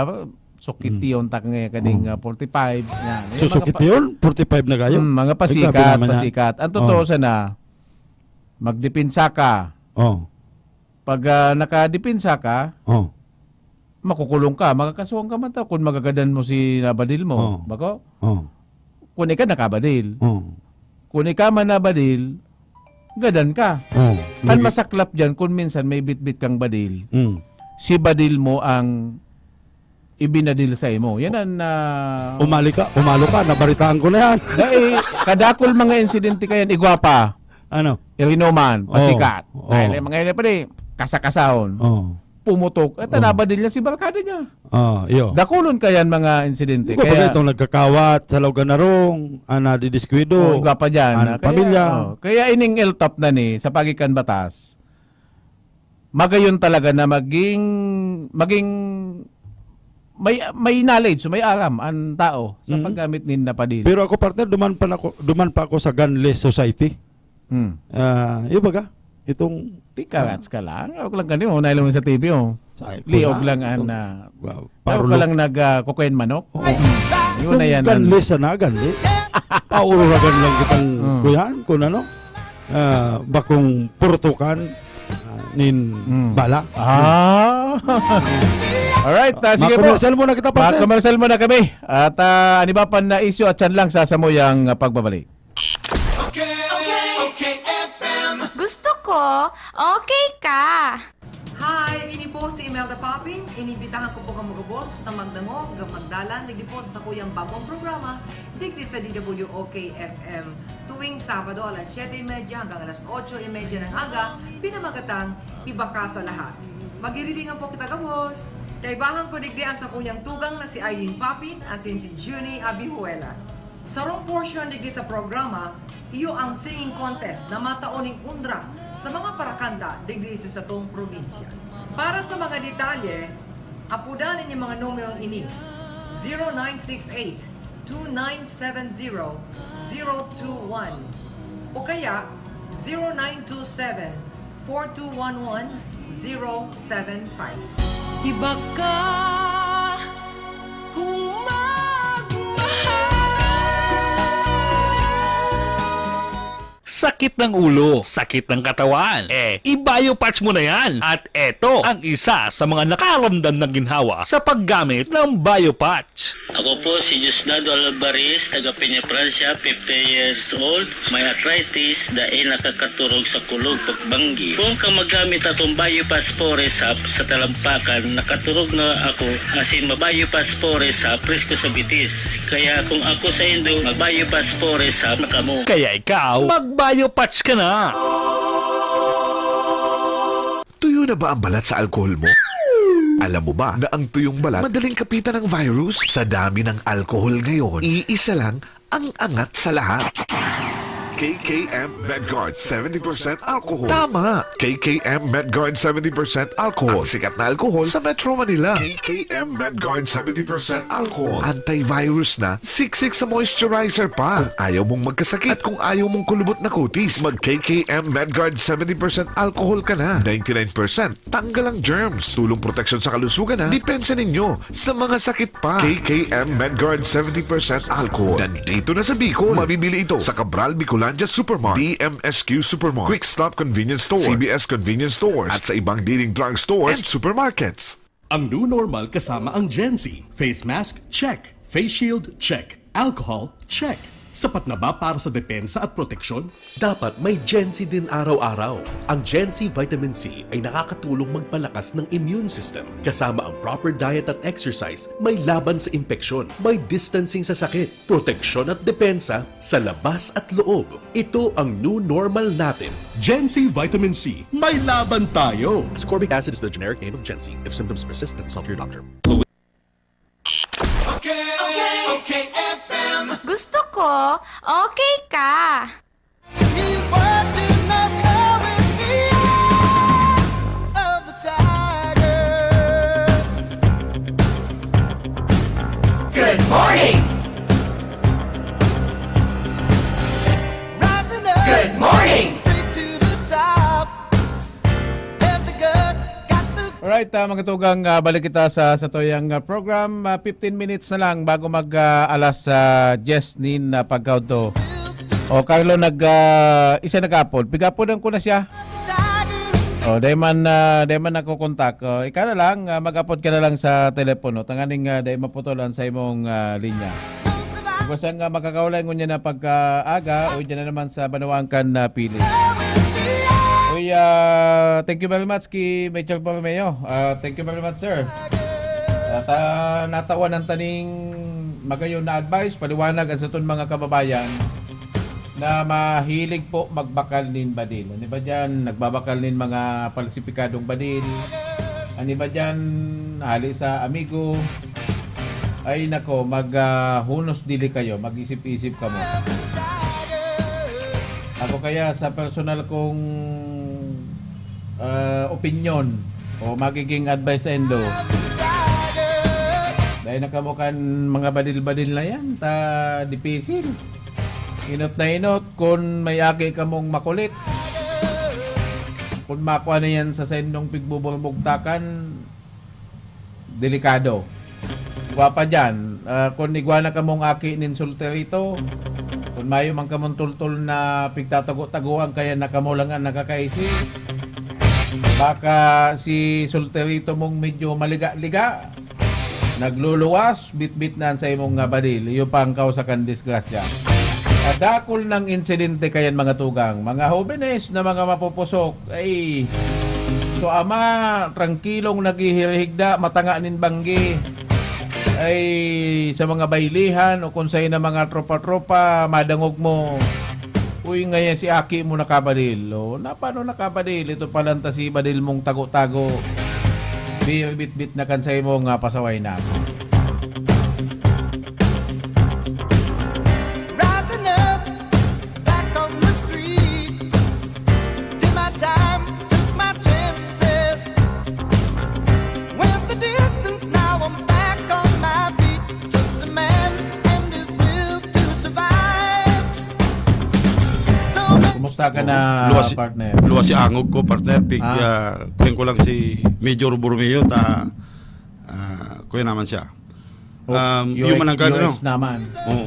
sukit Mm. yun, tak nga kading, Oh. ah, forty-five, yan. Yung mga pa- Susukit yun? Forty-five na kayo? Mm, mga Ay, grabe pasikat, naman yan. pasikat. Ang totoo Oh. sana, magdepensa ka. Oh. Pag, ah, nakadepensa ka, Oh. makukulong ka, makakasuhan ka man ta kung magagadan mo si nabadil mo. Oh. Bako? Oh. Kung ika nakabadil. Oh. Kung ika man nabadil, gadan ka. Oh. An Lagi- masaklap dyan, kung minsan may bitbit kang badil, Mm. si badil mo ang ibinadil sa imo. Yan ang, ah, Umali ka, umalo ka, nabaritaan ko na yan. Dai, kadakol mga insidente kayan, igwa pa. Ano? Irinuman, Oh. pasikat. Oh. Ay, mga yun pa di, kasakasahon. Oh. Pumutok. At Oh. nabadil niya si barkada niya. Oh, iyo. Dakulon kayan mga insidente. Ikaw Kaya, pa itong nagkakawat sa Lauganarong, ah, nadidiskwidho, Oh, igwa pa dyan, ang ah, kaya, pamilya. oh, kaya ining L top na ni, sa pagikan batas, magayon talaga na maging, maging may, may knowledge, may aram ang tao sa Mm. paggamit nin napadil. Pero ako, partner, duman pa ako, duman pa ako sa gunless society. Mm. Ah, yung baga, itong Tika, rats ka lang. Ako lang kanina, unay lang sa T V, oh. Sa Liog lang, an, ah, Wow. Paro ka lang nag, ah, kukuha ng manok. Oo. Yun na yan, ganli sana, ganli. Paururagan lang kitang kuyan, kung ano, ah, bakong purtukan, ah, nin bala. Ah. Alright, ah, sige po. Makomersyal muna kita, partner. Makomersyal muna kami. At, ah, an iba pa na isyu, atyan lang sa samuyang, ah, pagbabalik. Okay, okay, okay, F M. Gusto ko, okay ka. Hi, ini po si Imelda Papin. Inibitahan ko po kamo gabos na magdangog, magdalan, digdi po sa sakuyang bagong programa, digdi sa D W O K F M. Tuwing Sabado, alas siyete y media hanggang alas otso y media ng aga, pinamagatang Iba Ka sa Lahat. Magiriringan po kita gabos. Kaibahan ko digdi ang sakuyang tugang na si Eileen Papin, asin si Junie Abihuela. Sarong portion digdi sa programa, iyo ang singing contest na matao ning unra sa mga parakanta digdi sa satong probinsya. Para sa mga detalye, apodan an mga numerong ini, zero nine six eight, two nine seven zero, zero two one o kaya zero nine two seven, four two one one, zero seven five. Iba ka kung magmahal. Sakit ng ulo, sakit ng katawan. Eh, i-Biopatch mo na yan. At eto ang isa sa mga nakaramdam ng ginhawa sa paggamit ng Biopatch. Ako po si Diosdado Alvarez, taga Peña, Francia, fifty years old, may arthritis, dai nakakaturog sa kulog pagbanggi. Kung ka magamit atong Biopass Forest Hub sa talampakan, nakaturog na ako, asin ma-Biopass Forest Hub presko sa bitis. Kaya kung ako sa indo, mag-Biopass Forest Hub na kamo. Kaya ikaw, mag-Biopatch ka na! Tuyo na ba ang balat sa alkohol mo? Alam mo ba na ang tuyong balat madaling kapitan ng virus? Sa dami ng alkohol ngayon, iisa lang ang angat sa lahat. K K M Medguard seventy percent alcohol. Tama! K K M Medguard seventy percent alcohol. Ang sikat na alkohol sa Metro Manila. K K M Medguard seventy percent alcohol. Antivirus na, siksik sa moisturizer pa. Kung ayaw mong magkasakit at kung ayaw mong kulubot na kutis, mag K K M Medguard seventy percent alcohol ka na. Ninety-nine percent tanggal ang germs. Tulong proteksyon sa kalusugan na. Depensa ninyo sa mga sakit pa. K K M Medguard seventy percent alcohol. Nandito na sa Bicol. Mabibili ito sa Cabral Bicolandia Supermart, D M S Q Supermart, Quick Stop Convenience Store, C B S Convenience Stores, at sa ibang leading drug stores and supermarkets. Ang new normal kasama ang Gen Z. Face mask, check. Face shield, check. Alcohol, check. Sapat na ba para sa depensa at proteksyon? Dapat may Gen Z din araw-araw. Ang Gen Z Vitamin C ay nakakatulong magpalakas ng immune system. Kasama ang proper diet at exercise, may laban sa impeksyon, may distancing sa sakit, proteksyon at depensa sa labas at loob. Ito ang new normal natin. Gen Z Vitamin C, may laban tayo! Ascorbic acid is the generic name of Gen Z. If symptoms persist, consult your doctor. Okay, okay, okay, F M. Gusto ko, okay ka. He's watching us every year of the tiger. Good morning! Rising up. Good morning! Straight to the top. Alright, ah, mga tugang, ah, balik kita sa, sa tuyang, ah, program. Ah, fifteen minutes na lang bago mag, ah, alas, ah, diyes nin, ah, pagkaudto. O, Carlo, nag, ah, isa nag-apod. Pigapodan ko na siya. O, dai man, ah, dai man nakokontak. O, ika na lang, ah, mag-apod ka na lang sa telepono. Tanganing, ah, dai maputol an sa imong, ah, linya. Basta nga makakaulay ngunyan na pagkaaga, o dyan na naman sa banwaan kan napili. Uy, ah, thank you very much ki Major Borromeo. Ah, thank you very much, sir. At, ah, natawan ang taning magayon na advice, paliwanag ang satun mga kababayan na mahilig po magbakal nin badil. Ano ba dyan? Nagbabakal nin mga palsipikadong badil. Ano ba dyan? Hali sa amigo. Ay nako, mag, ah, hunos dili kayo, mag-isip-isip kamo. Ako kaya sa personal kong, ah, opinyon o magiging advice sa indo, dahil na kamo kan mga badil-badil na yan, ta dipisil. Inot na inot, kun may aki kamong makulit, kun makua na yan sa saindong pigbuburbugtakan, delikado. Gwapa diyan. Ah, kun igwa na kamong aki nin solterito, kun mayo man kamong tultol na pigtatago-tagoan, kaya na kamo lang an nakakaisi. Baka si solterito mong medyo maliga-liga, nagluluwas, bitbit na an sa imong, ah, badil. Iyo pa ang kausa kan disgrasya. Kadakul nang insidente kayan, mga tugang. Mga hobenes na mga mapupusok, ay, so ama, trangkilong naghihirihigda, matanga nin banggi. Ay, sa mga baylihan o kung sa'yo na mga tropa-tropa, madangog mo, "Uy, ngaya si aki mo nakabadil." O, na, paano nakabadil? Ito pala ta si badil mong tago-tago. Bibit-bit na kan sa imo nga pasaway na. Rising up, back on the street. Did my time, took my chances. Went the distance, now I'm back on my feet. Just a man and his will to survive. So many Kumusta ka na, Oo. Luwas si, partner? luwas si angog ko, partner. Pig, Ah. ah, kuyan ko lang si Major Borromeo, ta, ah, kuya naman siya. Oh, Um, U X, yung manangkad, U X ano? naman. Oo.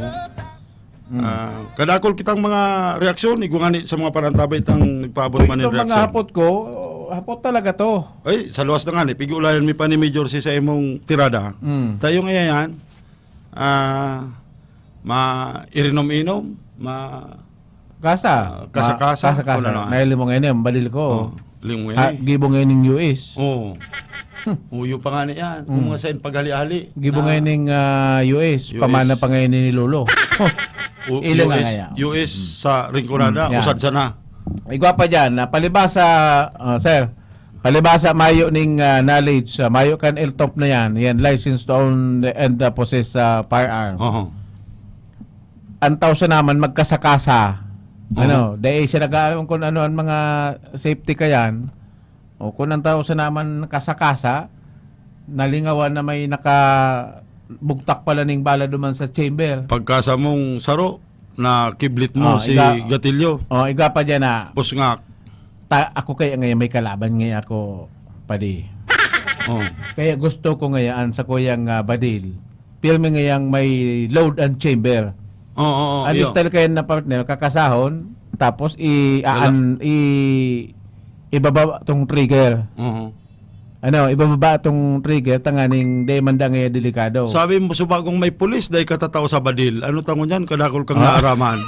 Mm. Ah, kadakol kitang mga reaksyon, igwa ngani sa mga parantabay tang nagpaabot man Itong nin mga reaksyon. hapot ko, hapot talaga to. Ay, sa luwas na ngani, pig-ulayan mi pa ni Major si sa imong tirada. Mm. Tayo ngayon, ah, ma-irinom-inom, ma-, Kasa. ah, kasa-kasa, Ma-, kasa-kasa. kung ano. May limong ini, ang balil ko. Oh, limong Ha, ini. gibo ngayon ng U S. Oo. Uyo pa nga na yan. Kung Mm. mga sain paghali-hali Gibo na ngayon ng, ah, U S, U S. pamana pa ngayon ni Lolo. U-, Ilang nga U S, ngaya? U S sa Rinconada, Mm, yan. usad sana. Igwa pa dyan, na palibasa, ah, sir, palibasa mayo ning, ah, knowledge, ah, mayo kan L top na yan. Yan, license to own and, ah, possess, ah, firearm. Oho. Ang tao sa naman magkasakasa. Oho. Ano, dahil siya nag-aalam kung ano ang mga safety ka yan. O, kung ang tao sa naman kasakasa, nalingawan na may nakabugtak pala ning bala duman sa chamber. Pagkasa mong saro, nakiblit mo Oh, si iga-, Gatillo. oh, iga pa dyan na, Pusngak. ta-, ako kaya ngayon may kalaban ngayon ako, padi. Oh. Kaya gusto ko ngayon sa kuyang, ah, badil, pirmi ngayang may load and chamber. Oo, oo, Ang iyo. style kaya na partner, kakasahon, tapos i-, Lala- aan-, i-, ibababa tong trigger. Oo. Ano, ibababa tong trigger, tanganing di man da ngaya delikado. Sabi mo, subagong may pulis, dai katatao sa badil. Ano tango niyan? Kadakol kang Ah. naaraman.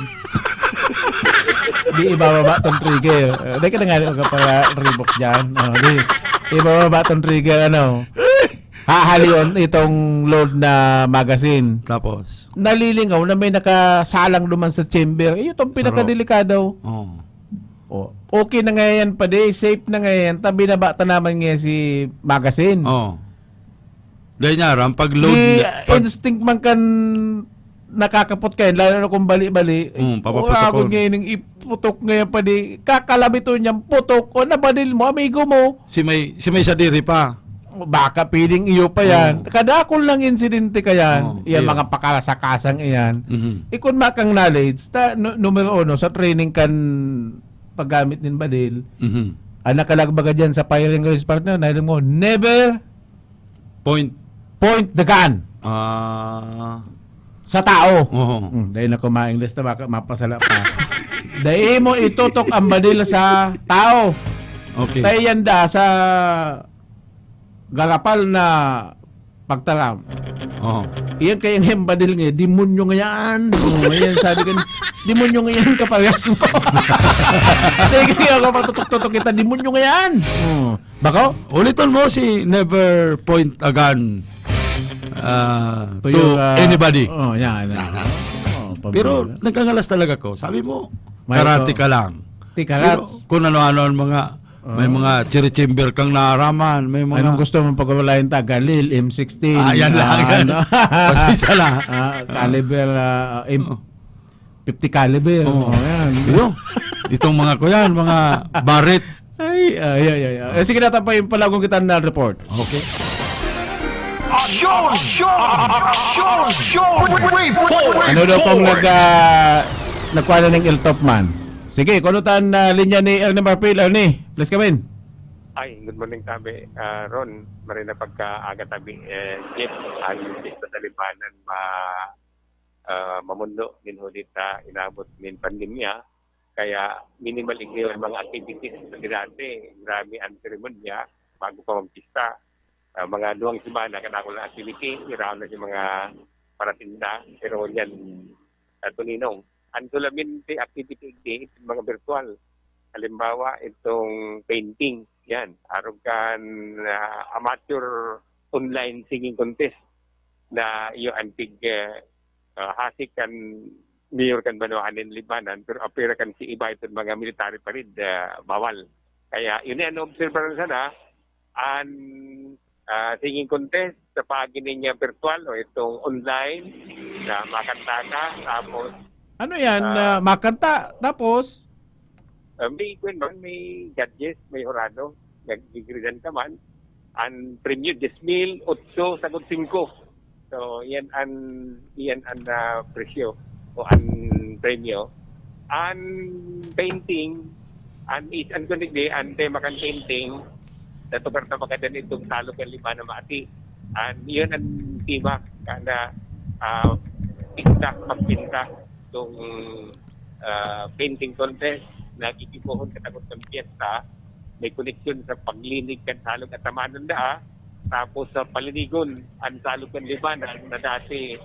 Di ibababa tong trigger. Eh, di ka na nga magkapala ribok dyan. Oh, di, ibababa tong trigger, ano. Hahalion itong load na magazine. Tapos? Nalilingaw na may nakasalang duman sa chamber. Eh, itong Sa pinakadelikado. Oh. Oh. Okay na nga yan, padi. Safe na nga yan. Ta binaba ta naman nga si magazine. Oh. Dahil niya, ram, pag load Di, niya, pag instinct man kan nakakapot kayo, lalo na kung bali-bali. Mm, papapasakon. Agod ngayon yung iputok ngayon, padi. Kakalabiton niyang putok. O nabadil mo, amigo mo. Si may, si may sadiri pa. Baka piling iyo pa yan. Oo. Kadakol ng insidente ka yan. Oo, Yan iyo. mga pakalasakasang iyan. Mhm. Ikon makang knowledge, ta, nu-, numero uno, sa training kan paggamit nin badil, Mhm. ang nakalagbaga dyan sa firing range partner, na mo, never Point. point the gun Ah. sa tao. Oo. Hmm, dahil na kumain lista, baka mapasala pa. Dahil mo itutok ang badil sa tao. Okay. Tayo yan da sa garapal na pagtaram. Oo. Iyan kaya nga yung badil nga, "Demonyo nga yan." Oh, ayan, sabi ko, "Demonyo nga yan, kaparehas mo." Sige, ako, patutok-tutok kita, "Demonyo nga yan." Oh. Bako? Uliton mo si never point a gun, ah, To to your, ah, anybody. oh, yan, yan. Yan, ah. Oh, Pero pabira. nagkangalas talaga ko. Sabi mo, May karate ito. ka lang. Tikarat. Pero kung ano-ano ang mga, may Ah. mga cherry chamber kang naaraman, may mga Anong gusto mong pagwalayan ta? Galil, M sixteen, Ah, yan lang. ah, ano? Pasensya na. Ah, caliber, ah, M-, Oh. fifty caliber. Oh. Oh, yan. Yo, itong mga ko yan, mga barit. Ay, ay, ay, ay, ay. Eh, sige na, tapos yung palagong kita na report. Okay. Aksyon! Aksyon! Aksyon! Report! Ano daw pong nag, ah, nagkuha na ng L top man? Sige, kunutan na linya ni Ernie Marfil. Ernie, please come in. Ay, good morning tabi, ah, Ron. Maray na pagkaaga tabi, eh, Jeff, an pista sa Libanan ma-, ah, mamundo nin huli ta inabot nin pandemya. Kaya minimal igdi an mga activities sa dati. Grabe an seremonya bago pa magpista. Ah, mga duwang semana, kadakul na activity, iraon na si mga paratinda. Pero yan, ah, tuninong. An solamente activity igdi, mga virtual. Halimbawa, itong painting, yan. Arog kan, ah, amateur online singing contest na iyo an pig, eh, ah, hasi kan mayor kan banwaan nin Libanan, pero apira kan si iba itong mga military parade, ah, bawal. Kaya yun yan, obserbaran sana an, ah, singing contest sa paagi niya virtual o itong online na makanta ka, tapos Ano yan? Ah, Ah, makanta, tapos? Ah, may, kwan man, may judges, may hurado, nagigridan ka man. Ang premyo, diyes mil, otso, sagod singko. So, yan ang, yan ang, ah, presyo o ang premyo. Ang painting, ang is, ang kundi, ang tema kan painting, natukar na magadan itong Salog kan Libanan Maati. Ang, yun ang tema, kana, ah, pinta, magpinta, itong, ah, painting contest na gigibohon katakot ng piyesta, may koneksyon sa paglinig kan Salog at Tamanon daa, tapos sa palinigon, ang Salog kan Libanan na dati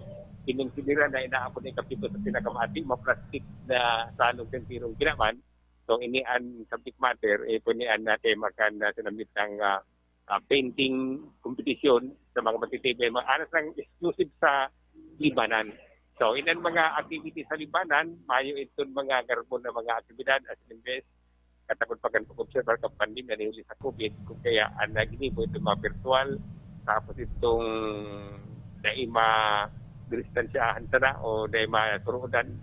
kinonsidera na inaapod na ikapito sa pinakamati, maplastik na Salog kan Tirong Kinaman. So, ini an subject matter, eh, po ni an tema kan, ah, sinambit ng, ah, ah, painting competition sa mga matitibay. Mga aras lang exclusive sa Libanan. So, inan mga activities sa Libanan, mayo iton mga garbon na mga aktibidad, as in best, katakot pa kan pag-obserbar kan pandemya na huli sa COVID, kung kaya ang naginibo itong mga virtual, tapos itong dai ma-distansyahan sana o dai masurodan,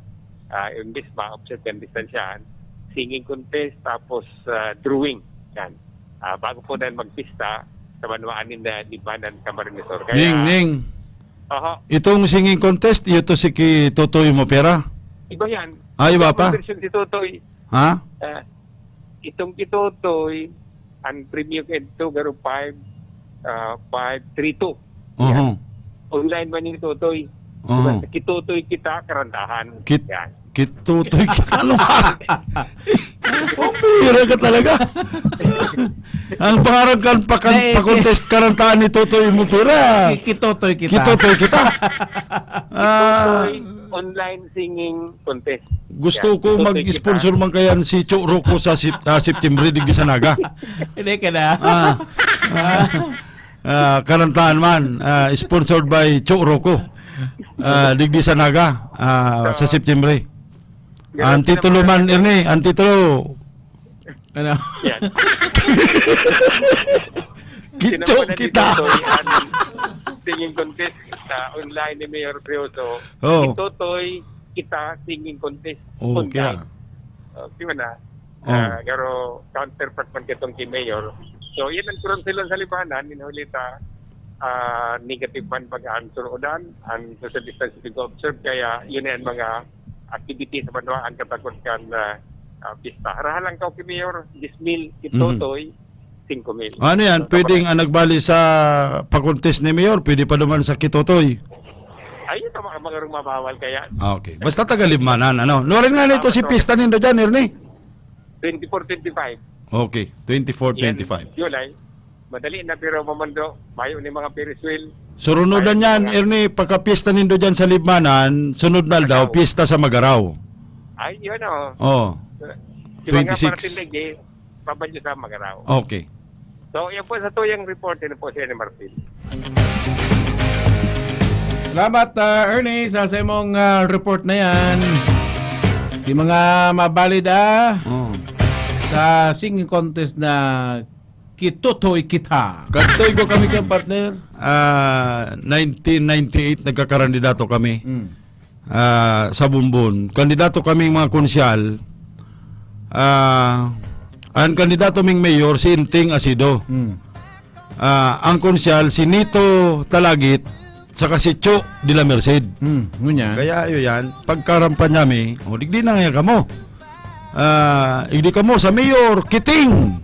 ah, imbis ma-observe ang distansyahan, singing contest, tapos, ah, drawing. Yan. Ah, bago po na magpista sa banwaan ninda, Libanan, Camarines Sur. Kaya Ning, Ning. Oho. Itong singing contest, iyo to si Ki Totoy Mopera? Iba yan. Ah, iba Iba pa? Version si Totoy. Ha? Ah, itong Ki Totoy, ang premyo ka ito, garo five, ah, five three two. Oho. Yan. Online man ni Totoy. Oho. Diba? Ki Totoy kita, karantahan. Kit-, Yan. Kitotoy kita, ano ka? Pambira ka talaga. Ang pangarap kan pakan-, Nai-, pa-contest karantahan ni Totoy Mopera. Ki-, Kitotoy kita. Kitotoy kita. Ah, Totoy online singing contest. Gusto Yan. ko Totoy mag-sponsor kita. Man kayan si Cho Rocco sa Sep-, ah, September, digdi sa Naga. Hindi ka na. Ah. Ah. Ah, karantahan man, ah, sponsored by Cho Rocco. Ah, digdi sa Naga, ah, sa So, September. Ganun Ang titulo naman. Man, Ernie, ang titulo. Ano? Yan. Kitso Sinampay na kita. Dito, so, yan, singing contest sa online ni Mayor Prioso. Oh. Itotoy kita singing contest Oh, online. Kaya. Oh, di ba na? Oh. Ah, pero counterpart man kitong kay Mayor. So, yan ang kurang sila sa Libanan, inulita, ah, negative man pag-answer o dan, ang social distancing pag-observe, kaya yun na yan mga activity sa banwaan katakot kan, ah, ah, pista. Harahalang ka, okay, Mayor, diyes mil, Mhm. Kitotoy, singko mil. Ano yan? So, Pwedeng kapag ang nagbali sa pa-contest ni Mayor, pwede pa naman sa Kitotoy? Ayun, ang mga, mga rumabawal kaya. Ah, okay. Basta taga Libmanan, ano? Nuwarin nga nito Tama si to. Pista nindo dyan, Ernie? Twenty-four, twenty-five. Okay, twenty-four, Yan, twenty-five. July. Madali na pero mamando. Mayo ni mga Ferris wheel. Surunudan Mayo ni yan, mga Ernie, pagka-pista nindo dyan sa Libmanan, sunod na aldaw, Macau. Pista sa Magarao. Ay, yun, oh. Oh, Si mga twenty-six. Parating na, eh, pabanyo sa Magarao. Okay. So, yan po sa tuyang report, yun po si Ernie Martin. Salamat, ah, Ernie, sa, sa imong, ah, report na yan. Si mga mabalid, ah, Oh. sa singing contest na Kitotoy Kita. Kadtoy ko kami kan partner. Ah, nineteen ninety-eight nagkakandidato kami. Mm. Ah, sa Bombon. Kandidato kaming mga konsyal. Ah, ang kandidato ming mayor, si Inting Asido. Mm. Ah, ang konsyal, si Nito Talagit, saka si Cho de la Merced. Mm, ngunyan. Kaya, yun yan. Pagkarampanya mi, o, digdi na nga kamo. Ah, digdi kamo sa mayor, Kiting.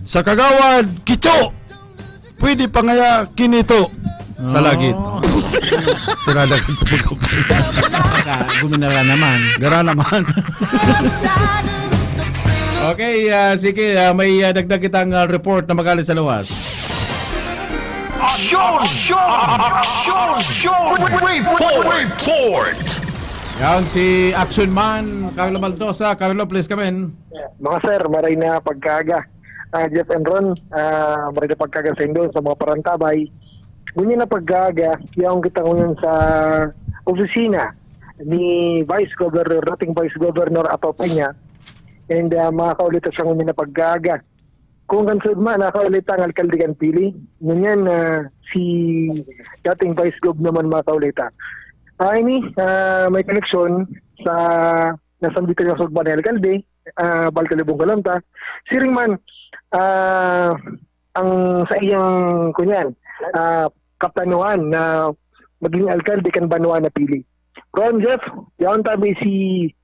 Sa Kagawad, Kicho! Pwede pa ngaya kinito. Talagit. Oh. Tirada ka tubog. Baka guminara naman. Gara naman. Okay, ah, sige, ah, may, ah, dagdag kitang, ah, report na magaling sa luwas. Aksyon! Aksyon! Aksyon! Report! Report! Yan si Action Man, Carlo Baldosa. Carlo, please come in. Mga sir, maray na pagkaaga. Ah, Jeff and Ron, ah, maray na pagkaaga sa indo, sa mga parantabay. Ngunyan na pagkaaga, yaon kita ngunyan sa opisina ni Vice Governor, dating Vice Governor Ato Peña. And, ah, makakaulita siya ngunyan na pagkaaga. Kung kan sugma, nakaulit ang alkalde kan Pili. Ngunyan, ah, si dating Vice Gov naman makakaulita. Ah, ini, ah, may koneksyon sa nasambitan niya sugma ni alkalde, ah, Balkalibong Kalanta. Siring man, ah, ang sa iyang, kunyan, ah, kaplanuhan na maging alkalde kan banwa na Pili. Ron, Jeff, yaon tabi si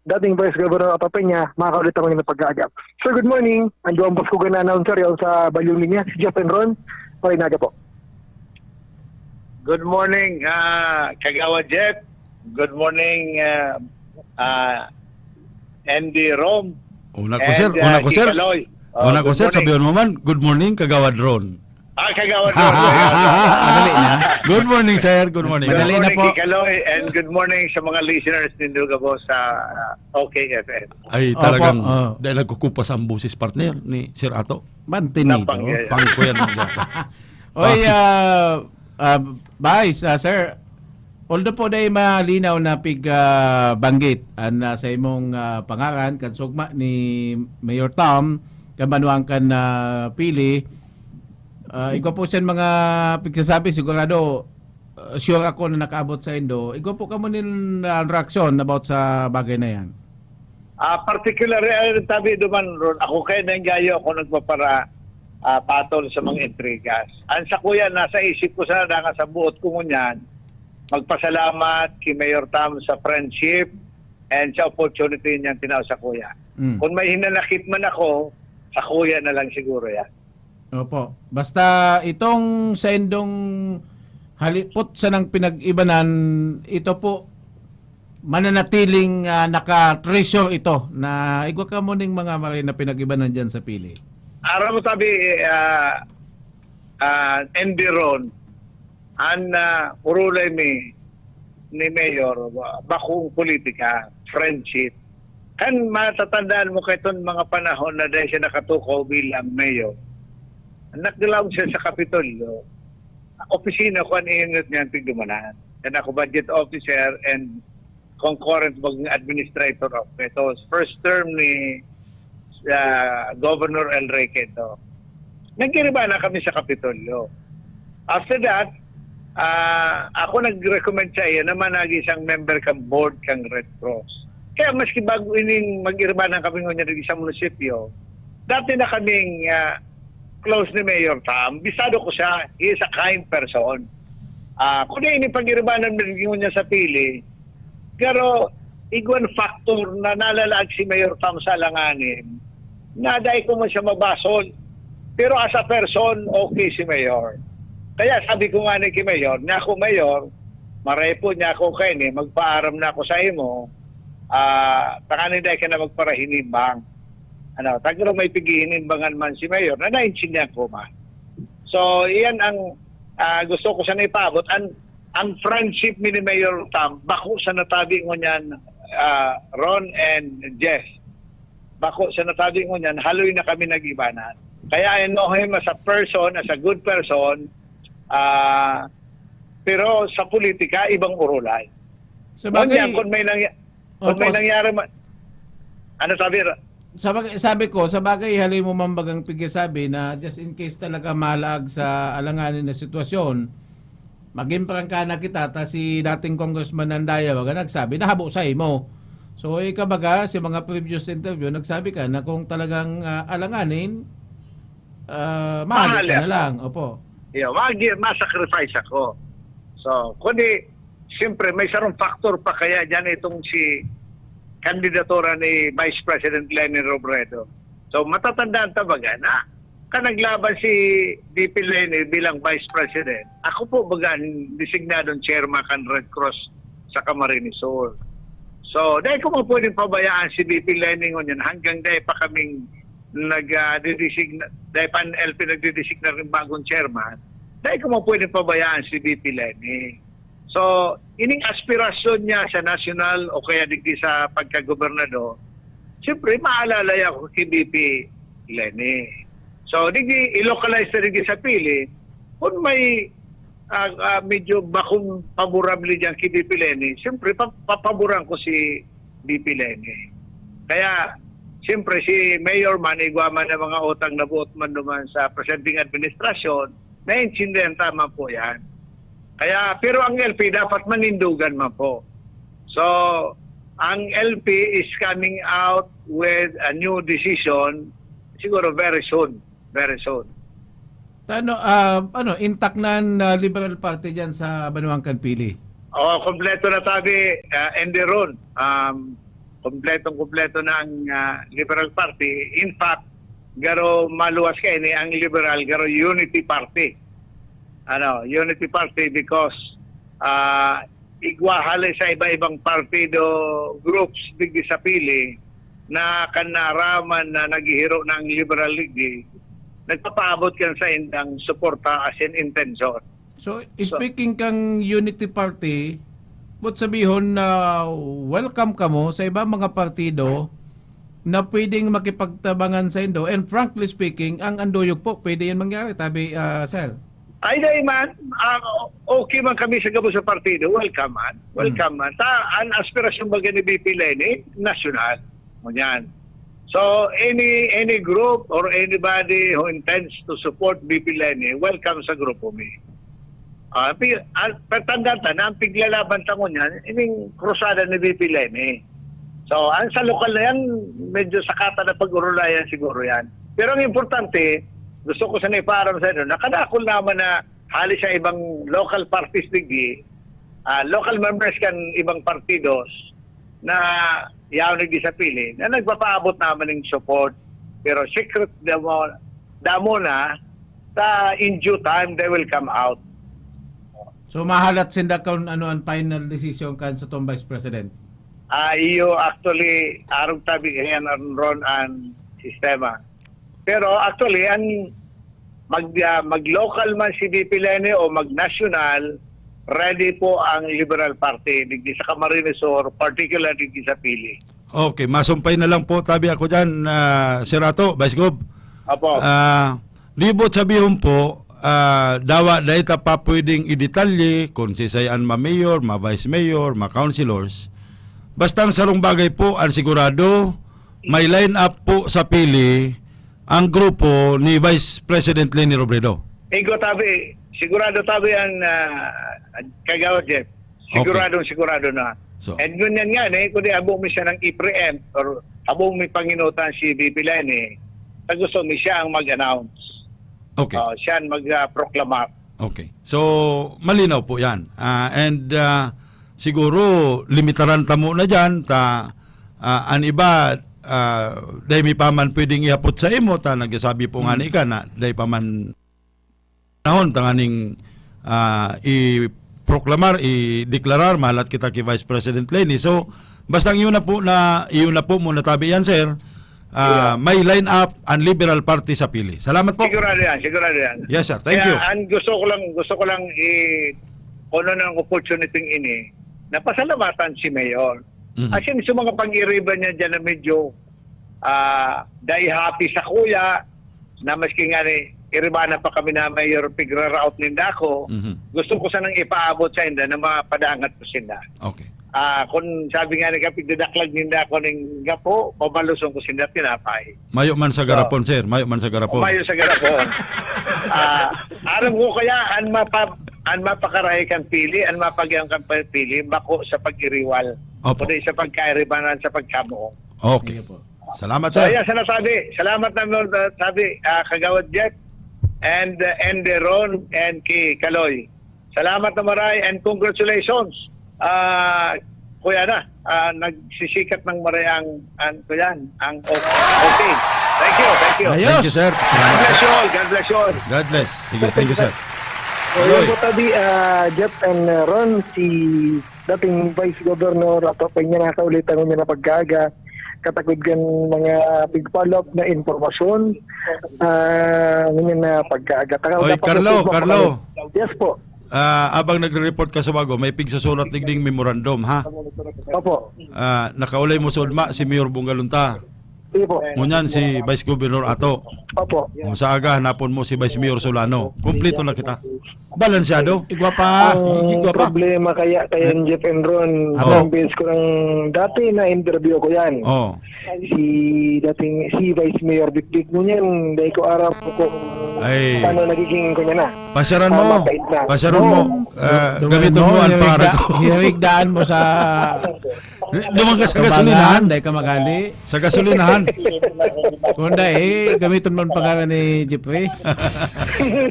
dating Vice Governor Ato Peña, makakaulita mo na pagkaaga. Sir, good morning. Ang duwang boss ko gana announcer, yaon sa Balyong Linya, si Jeff and Ron. Okay, naga po. Good morning, ah, Kagawad Jeff. Good morning, ah, ah, Andy Rom. Una ko, And, sir. Una ah, ko, si sir. Kaloy. Oh, Una ko, good sir. morning. Sabihan mo man, "Good morning, Kagawad Ron." Ah, Kagawad Ron. Madali na. Good morning, sir. Good morning. Madali Good na morning, po. Kay Kaloy, and good morning sa mga listeners nindo gabos sa, ah, O K F M. Ay, Opo, talagang oh. dahil nagkukupas ang boses, partner, ni Sir Ato. Mantinito. Napanggil. Pangko yan, mga Oy, Bakit? ah, ah, Vice, ah, sir, although po dai malinaw na pig, ah, banggit an, ah, sa imong, ah, pangaran, kan sugma ni Mayor Tom, kan banwang kan, ah, Pili, ah, igwa po siyan mga pigsasabi, sigurado, ah, sure ako na nakaabot sa indo. Igwa po kamo nin, ah, reaksyon about sa bagay na yan? Ah, particular, eh, tabi duman ron, ako kaya nanggayo ako nagpapara, ah, patol sa mga intrigas. Ang sa kuya, nasa isip ko sana nga sa buot ko ngunyan, magpasalamat kay Mayor Tam sa friendship and sa opportunity niyang tinao sa kuya. Mm. Kung may hinanakit man ako, sa kuya na lang siguro yan. Opo. Basta itong sa indong halipot sa nang pinag-ibanan, ito po mananatiling, ah, naka-treasure ito na igwa ka mo ning mga maray na pinag-ibanan dyan sa Pili. Aram mo tabi, ah, ah, Andy Ron, an, ah, urulay mi ni Mayor, ba-, bakong politika, friendship. Kan matatandaan mo kaiton mga panahon na dahil siya nakatukaw bilang mayor, nagdalaw siya sa Kapitolyo. Opisina ko an inunot niya ang tigdumanan. Yan ako, budget officer and concurrent maging administrator of Quetos. First term ni, ah, Governor Enrique ito. Nagkiriba na kami sa Kapitolyo. After that, ah, ako nag-recommend sa iya na managi isang member kang board kang Red Cross. Kaya maski bago ining mag-iribanan kami ngunyan sa munisipyo, dati na kaming, ah, close ni Mayor Tam. Bisado ko siya, he is a kind person. Ah, kundi ini pag-iribanan mi ngunyan sa Pili, pero igwan factor na nalalaag si Mayor Tam sa alanganin, na dai ko man siya mabasol. Pero as a person, okay si Mayor. Kaya sabi ko nga ni ki Mayor, "Ni ako, Mayor, maray po ni ako kaini, magpaaram na ako sa imo, ah, tanganing dai ka na magparahinimbang." Ano, tagro may pighihinimbang man si Mayor na naintindihan ko man. So, iyan ang, ah, gusto ko sana ipaabot. Ang, ang friendship mi ni Mayor Tam, bako sa natabi ngunyan, ah, Ron and Jeff. Bako sa natabi ngunyan, haloy na kami nag-ibanan. Kaya I know him as a person, as a good person, ah, pero sa politika, ibang urulay. Sa bagay, Ngunyan, kung may nangya-, kung Opo, may s- nangyari ma-, ano sabi, Ra-, sa bagay, sabi ko, sa bagay, haloy mo man bagang pigsasabi na just in case talaga malaag sa alanganin na sitwasyon, maging prangka na kita, ta si dating Congressman Andaya, baga nagsabi, nahabo sa imo. So, ikaw baga, sa mga previous interview, nagsabi ka na kung talagang, ah, alanganin, ah, mahali Mahali ka na ako. lang. Opo. Yeah, magi-, masacrifice ako. So, kundi, siyempre, may sarong factor pa kaya dyan itong si kandidatura ni Vice President Leni Robredo. So, matatandaan ta baga na kan naglaban si V P Leni bilang Vice President, ako po baga ang designadong chairman kan Red Cross sa Camarines Sur. So, dai ko man pwedeng pabayaan si V P Leni ngunyan hanggang dai pa kaming nag, ah, didesign-, dai pa ang L P nagdidesignar ng bagong chairman, dai ko man pwedeng pabayaan si V P Leni. So, ining aspirasyon niya sa nasyonal o kaya digdi sa pagkagobernador, siyempre, maalalay ako kay V P Leni. So, digdi, i-localize na digdi sa pili, kung may, ah, ah, medyo bakong favorable diyan kay V P Leni, siyempre, pa-, papaboran ko si V P Leni. Kaya, siyempre, si Mayor man, igwa man ang mga utang na buot man naman sa presenting administrasyon, naiintindihan ta man po yan. Kaya, pero ang L P dapat manindugan man po. So, ang L P is coming out with a new decision, siguro very soon. Very soon. Ano, ah, ano, intact na ang, ah, Liberal Party dyan sa Banwang Kanpili? Oh, kompleto na tabi, ah, Andy Ron. Um, kompletong-kompleto na ang, ah, Liberal Party. In fact, garo maluwas ka ini ang Liberal, garo unity party. Ano, unity party because, ah, igwa hali sa iba-ibang partido, groups digdi sa pili na kan naaraman na naghihiro na ang Liberal digdi, nagpapaabot kan saindang suporta as in intention. So, speaking kang unity party, but sabihon na welcome kamo sa iba mga partido na pwedeng makipagtabangan sa indo. And frankly speaking, ang anduyog po, pwede yan mangyari, tabi, ah, sir. Ay, dai man. Ah, okay man kami sa gabos sa partido. Welcome man. Welcome man. Ta, ang aspirasyon baga ni V P Leni, nasyonal. Ngunyan. So, any any group or anybody who intends to support V P Leni, welcome sa grupo mi. Ah, pi-, ah, tatandaan ta na ang piglalaban ta ngunyan, ining krusada ni V P Leni. So, ang sa lokal na yan, medyo sakata na pag-urulayan siguro yan. Pero ang importante, gusto ko sana ipaaram sa inyo, nakadakol naman na hali sa ibang local parties digdi, ah, local members kan ibang partidos na yaon digdi sa pili, na nagpapaabot naman ng support. Pero secret damo, damo na, sa in due time, they will come out. So, mahalat sinda kung ano ang final decision kan sa tong Vice President? Ah, iyo, actually, arog tabi yan, Ron, ang sistema. Pero actually, ang mag, ah, mag-local man si V P Leni o mag-national, ready po ang Liberal Party digdi sa Camarines Sur, particular digdi sa Pili. Okay, masumpay na lang po, tabi ako dyan, ah, Sir Ato, Vice Gov. Apo. Ah, libot sabihon po, ah, dawa dai ta pa pwedeng idetalye kung sisay an ma-mayor, ma-vice mayor, ma-councilors. Basta ang sarong bagay po, ang sigurado, may line-up po sa Pili ang grupo ni Vice President Leni Robredo. Igo tabi, sigurado tabi ang ah, Kagawad Jeff. Siguradong sigurado na. So- And ngunyan nga, eh, kundi habo mi siya ng i-preempt or habo mi panginutan si V P Leni, sa gusto mi siya ang mag-announce. Okay. Oh, siya ang mag-proclamar. Okay. So, malinaw po yan. Ah, and ah, siguro, limitaran ta muna dyan. Ta, ah, an iba, ah, dai mi pa man pwedeng ihapot sa imo. Ta, nagsasabi po nga ni ka na dai pa man panahon tanganing ah, i-proklamar, i-deklarar, mahalat kita ki Vice President Leni. So, basta ang iyo na po na, iyo na po muna tabi yan, sir. Ah, may line-up ang Liberal Party sa Pili. Salamat po. Sigurado yan, sigurado yan. Yes, sir. Thank Kaya you. ang gusto ko lang, gusto ko lang i kuno ng opportunity ini na pasalamatan si Mayor. Mhm. As in, sa mga pag-iriban niya dyan na medyo ah, dai happy sa kuya, na maski nga ni iribana pa kami na mayor pigraraot ninda ako, Mhm. gusto ko sanang ipaabot sa inda na mapadangat ko sinda. Okay. Ah, kung sabi nga ni kapigdadaklag ninda ako ning gapo, pabaluson ko sinda tinapay. Mayo man sa garapon, sir. Mayo man sa garapon. Umayo sa garapon. Ah, aram ko kaya an mapa an mapakarahay kan Pili, an mapagyan kan Pili, bako sa pag-iriwal. Opo. Kundi sa pagkairibanan, sa pagkamuong. Okay. Sige po. Salamat, So, sir. ayan, sana sabi. Salamat na, Lord, uh, sabi, ah, Kagawad Jeff and uh, Andy Ron and kay Kaloy. Salamat na maray and congratulations. Ah, kuya na, ah, nagsisikat ng maray ang, ang, kuya, ang o- okay. Thank you. Thank you. Ayos. Thank you, sir. God bless you all. God bless you all. God bless. Sige, thank you, sir. So, yun po, tabi, ah, Jeff and, ah, Ron, si dating Vice Governor Ato Peña, nakaulit ang niya na pagkaaga. Katagod kan mga pig-follow-up na impormasyon. Ah, ngunyan na pagkaaga. Taka Oy, dapat Carlo, na Carlo. Yes po. Ah, abang nagre-report ka sa bago, may pigsusulat digding memorandum, ha? Opo. Ah, nakaulay mo sa Udma si Mayor Bongalunta. Sige po. Ngunyan si Vice Governor Ato. Opo. O, sa aga, hanapon mo si Vice Mayor Solano. Kompleto na kita. Balansyado. Igwa pa. Ang Igwa pa. Problema kaya, kaya yung Jeff and Ron, Apo. Imbes ko ng dati na interview ko yan. Oh. Si dating, si Vice Mayor Bitbit mo niyan, dahil ko aram kung Ay. paano nagiging ko niya na. Pasyaran mo. Tama, pait na. Pasyaran mo. Oo. Ah, Duman gamitin mo, mo, ang hirigda-, parang ko. hirigdaan mo sa Duman ka sa Kabalan, gasolinahan. Dahil ka magali. Sa gasolinahan. Kung dai, gamiton mo ang pangalan ni Jeffrey.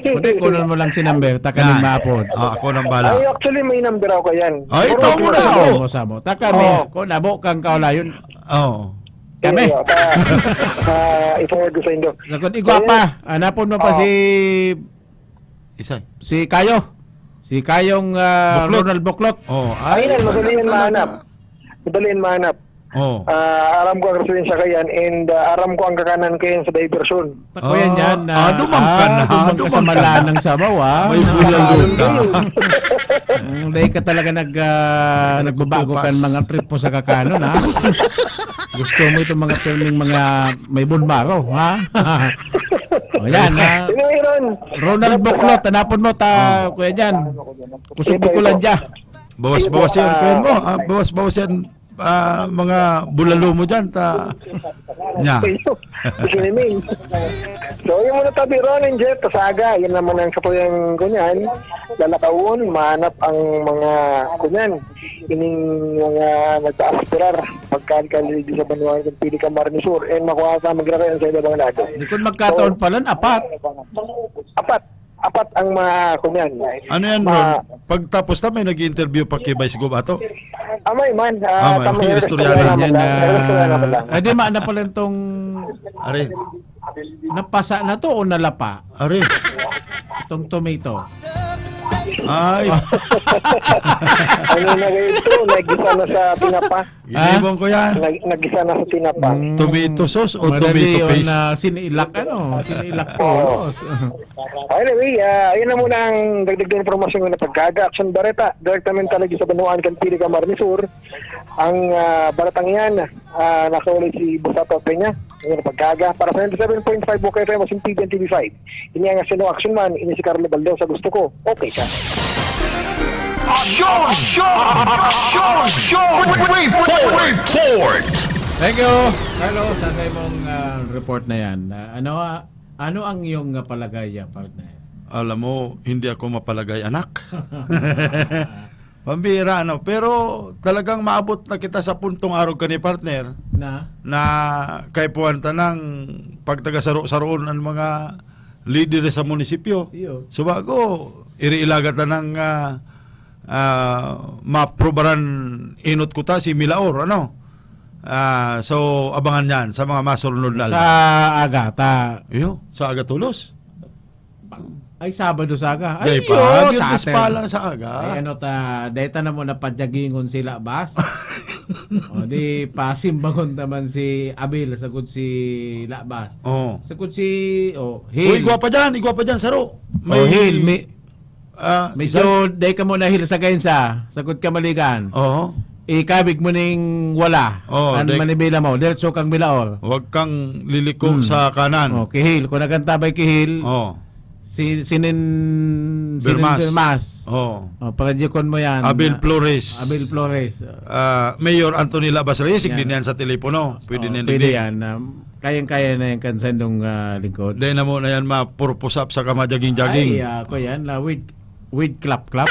Kundi, kunon mo lang si number, taka Yan. ning maapod. Ah, ako nang bala. Ay, actually, may number ako yan. Ay, Siguro ito mo na sa Ikaw, ako. mo sa mo. Taka mi, Oo. kung nabo kang kaulayon. Oo. Kami. Iyo, ta-, ah, i-forward ko sa inyo. Sakot, igwa Ayun. pa. Hanapon mo pa Oo. si Isa. Si Kayo. Si Kayong, ah, Buklot. Ronald Buklot. Oh, Ayun, ay, madali yan talaga. mahanap. Madali yan mahanap. Oh. Ah, aram ko ang residensya kayan and, ah, aram ko ang kakanan kayan sa diversion. Tako yan Ah, yan, ah, ah, dumang ka ah, na, dumang ka sa dumang ka mala na. ng sabaw, ah. May bulalo ka. Mm, dahil ka talaga nag, ah, nagbabago Nagkukupas. kan mga trip mo sa kakanon, ha? Gusto mo itong mga pirming mga may bone marrow, ha? O, yan, ha? Anyway, Ron. Ronald Buklot, hanapon mo ta, Oh. Kuya Jan. Kusog Sige, Bikulan po. dya. Bawas-bawas Sige po, yan, ah, kuya mo. Ah, bawas-bawas yan, ah, mga bulalo mo dyan. Ta, nya. Sige, Ning. So, yun muna tabi, Ron and Jeff, sa aga. Yun naman ang satuyang kunyan. Lalakawon, mahanap ang mga kunyan. Ining mga nagpa-aspirar. Pagkaan ka sa Banwaan, kung pili ka Marnisur. And makuha ka magrakayan sa iba mga lado. Di kun magkataon So, pala, apat. Apat. Apat ang mga kunyan. Ano yan, Ma- Ron? Pagtapos na, may nag-interview pa kay Vice Gov ato? Amay man. Ah, Ah, may tama yung istorya istorya na. naman Yan, lang. Yung istorya naman ah, lang. ah, di ma, na pala itong Are, napasa na to o nalapa? Are. Itong tomato. Ay. Ano na kayo ito? Nagisa na sa tinapa. Ginibong ko yan. Nag-, nagisa na sa tinapa. Mm. Tomato sauce o Madali tomato yun paste? na sinilak, ano? Sinilak Oo. tolos. Anyway, ah, yun na muna ang dagdag na impormasyon na pagkaga. Action Bareta, direktamente talaga sa Banuan, Cantili, Camarines Sur. Ang, ah, baratang yan, ah, nakauli si Boss Ato Peña. Ngayon, pagkaga, para sa ninety-seven point five Buka F M, Asin T V and T V five. Ini ang Asino Action Man, ini si Carlo Baldaw sa gusto ko. Okay ka. Show, show, show, show, report, report. Thank you, Carlo, sa, sa imong, ah, report na yan. Ah, ano, ah, ano ang iyong, ah, palagay, ah, partner? Alam mo, hindi ako mapalagay, anak. Pambira, ano? Pero talagang maabot na kita sa puntong arog ka ni partner Na? na kaipuhan ta ng pagtagasaro-saroon ang mga lideres sa munisipyo. Iyo. So, bago, iriilaga ta ng, ah, ah, maprobaran inot kuta si Milaor, ano? Ah, so, abangan yan sa mga masunod na Sa aldaw. aga, ta. Iyo, sa aga tulos. Ay, Sabado sa aga. Ay, Day pa, Diyos, Biyernes Saturday. pa lang sa aga. Ay, ano ta, deta na mo na padyagingon si Labas. O, di, pasimbangon naman si Abel, sagod si Labas. Oo. Sagod si, oh, Uy, Hil. igwa pa dyan, igwa pa dyan, Saro. Oh, May, Hil, may, ah, medyo isa? day ka muna, Hil, sa Gainsa. Sagod ka Maligan. Oo. Ikabig mo ning wala. Oh, An dek- manibela mo. Diretso kang Milaor. Huwag kang liliko Hmm. sa kanan. Oh, kihil. Kung nagantabay kihil, Oh. si, sinin, sinin Bermas. Bermas. Oh. Oh, paradjikon mo yan. Abel Ah, Flores. Abel Flores. Ah, Mayor Anthony Labas Reyes, Yan. din yan sa telepono. Pwede Oh, na pwede din. yan. Um, kayang-kaya na yan kan sandong, ah, lingkod. Dahil na mo na yan, mapurpusap sa kamadjaging-jaging. Ay, ah, ako yan. La, with, with clap-clap.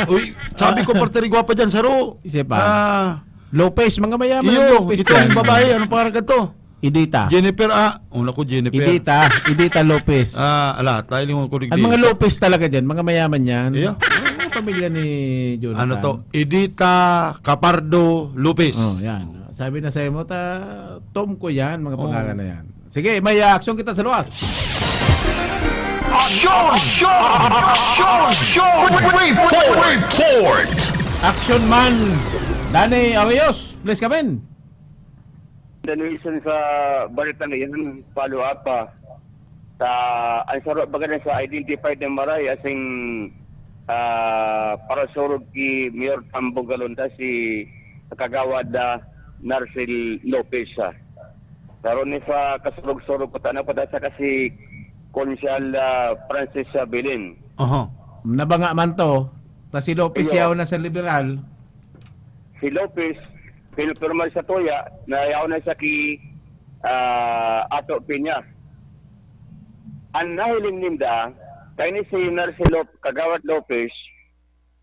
Oh. Uy, sabi ko, parte rin gwapa dyan, Saro. Isa pa. Ah. Lopez, mga mayaman ang Iyo, Lopez itong dyan. babae, anong pangalan ka to? Idita. Jennifer, ah, una ko, Jennifer. Idita, Idita Lopez. Ah, ala, tayo lingon ko Ang mga digdi. Lopez talaga dyan, mga mayaman yan. Iyo. Oo, pamilya ni Jonathan. Ano to? Idita Capardo Lopez. Oh, yan. Sabi na sa'yo mo, ta-, Tom ko yan, mga Oh. pangalan na yan. Sige, may, ah, aksyon kita sa luwas. Aksyon! Aksyon! Aksyon! Aksyon! Report! Report! Action man! Danny Arios, please come in. Danielson sa balita ngayon, follow up pa. Sa, ang saro baga na sa identified na maray, asing, ah, parasurog ki Mayor Tambong Galonta, si Kagawad, ah, Narcel Lopez, ah. Pero ni sa kasurog-surog ko, tanaw ko, sa kasi Konsehal, ah, Francis, ah, Belen. Oho. Nabanga man to, ta si Lopez Iyo. yaw na sa liberal. Si Lopez, pinupirma sa tuya, na yaw na siya ki, ah, Ato Peña. Ang nahiling ninda, kay ni si Narcel Lop-, Kagawad Lopez,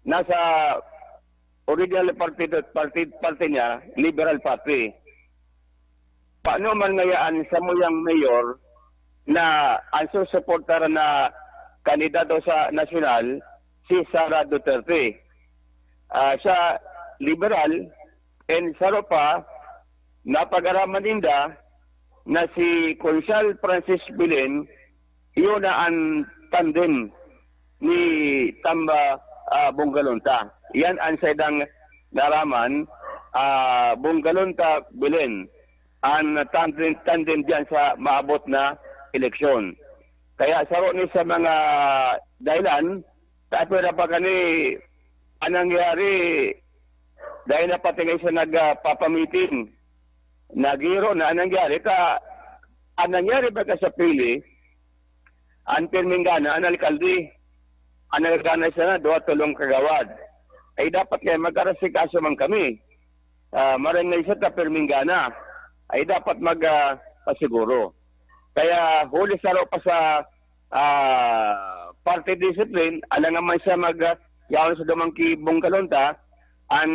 nasa original party, party, party niya, Liberal Party. Paano man ngayaan samuyang mayor na ang susuportaran na kandidato sa nasyonal, si Sara Duterte? Ah, sa liberal, and saro pa, napag-araman ninda na si Konsehal Francis Belen, iyo na ang tandem ni Tamba, ah, Bongalonta. Yan ang saydang naraman, ah, Bongalonta Belen, ang tandem, tandem diyan sa maabot na eleksyon. Kaya saro ni sa mga dahilan, tapos na pa kani, ang nangyari, dahil na pati nga siya nagpapamiting, nagiro na ang nangyari. Ka, ang nangyari baga sa pili, ang pirming gana, ang alkalde, ang nagagana siya na, duwa, tolong kagawad. Ay, dapat kaya mag-arasikaso man kami. Ah, maray nga isa ta pirming gana. Ay, dapat mag, ah, pasiguro. Kaya, huli saro pa sa, ah, party discipline, alangan man siya mag, ah, yaon sa dumang ki Bongalonta, ang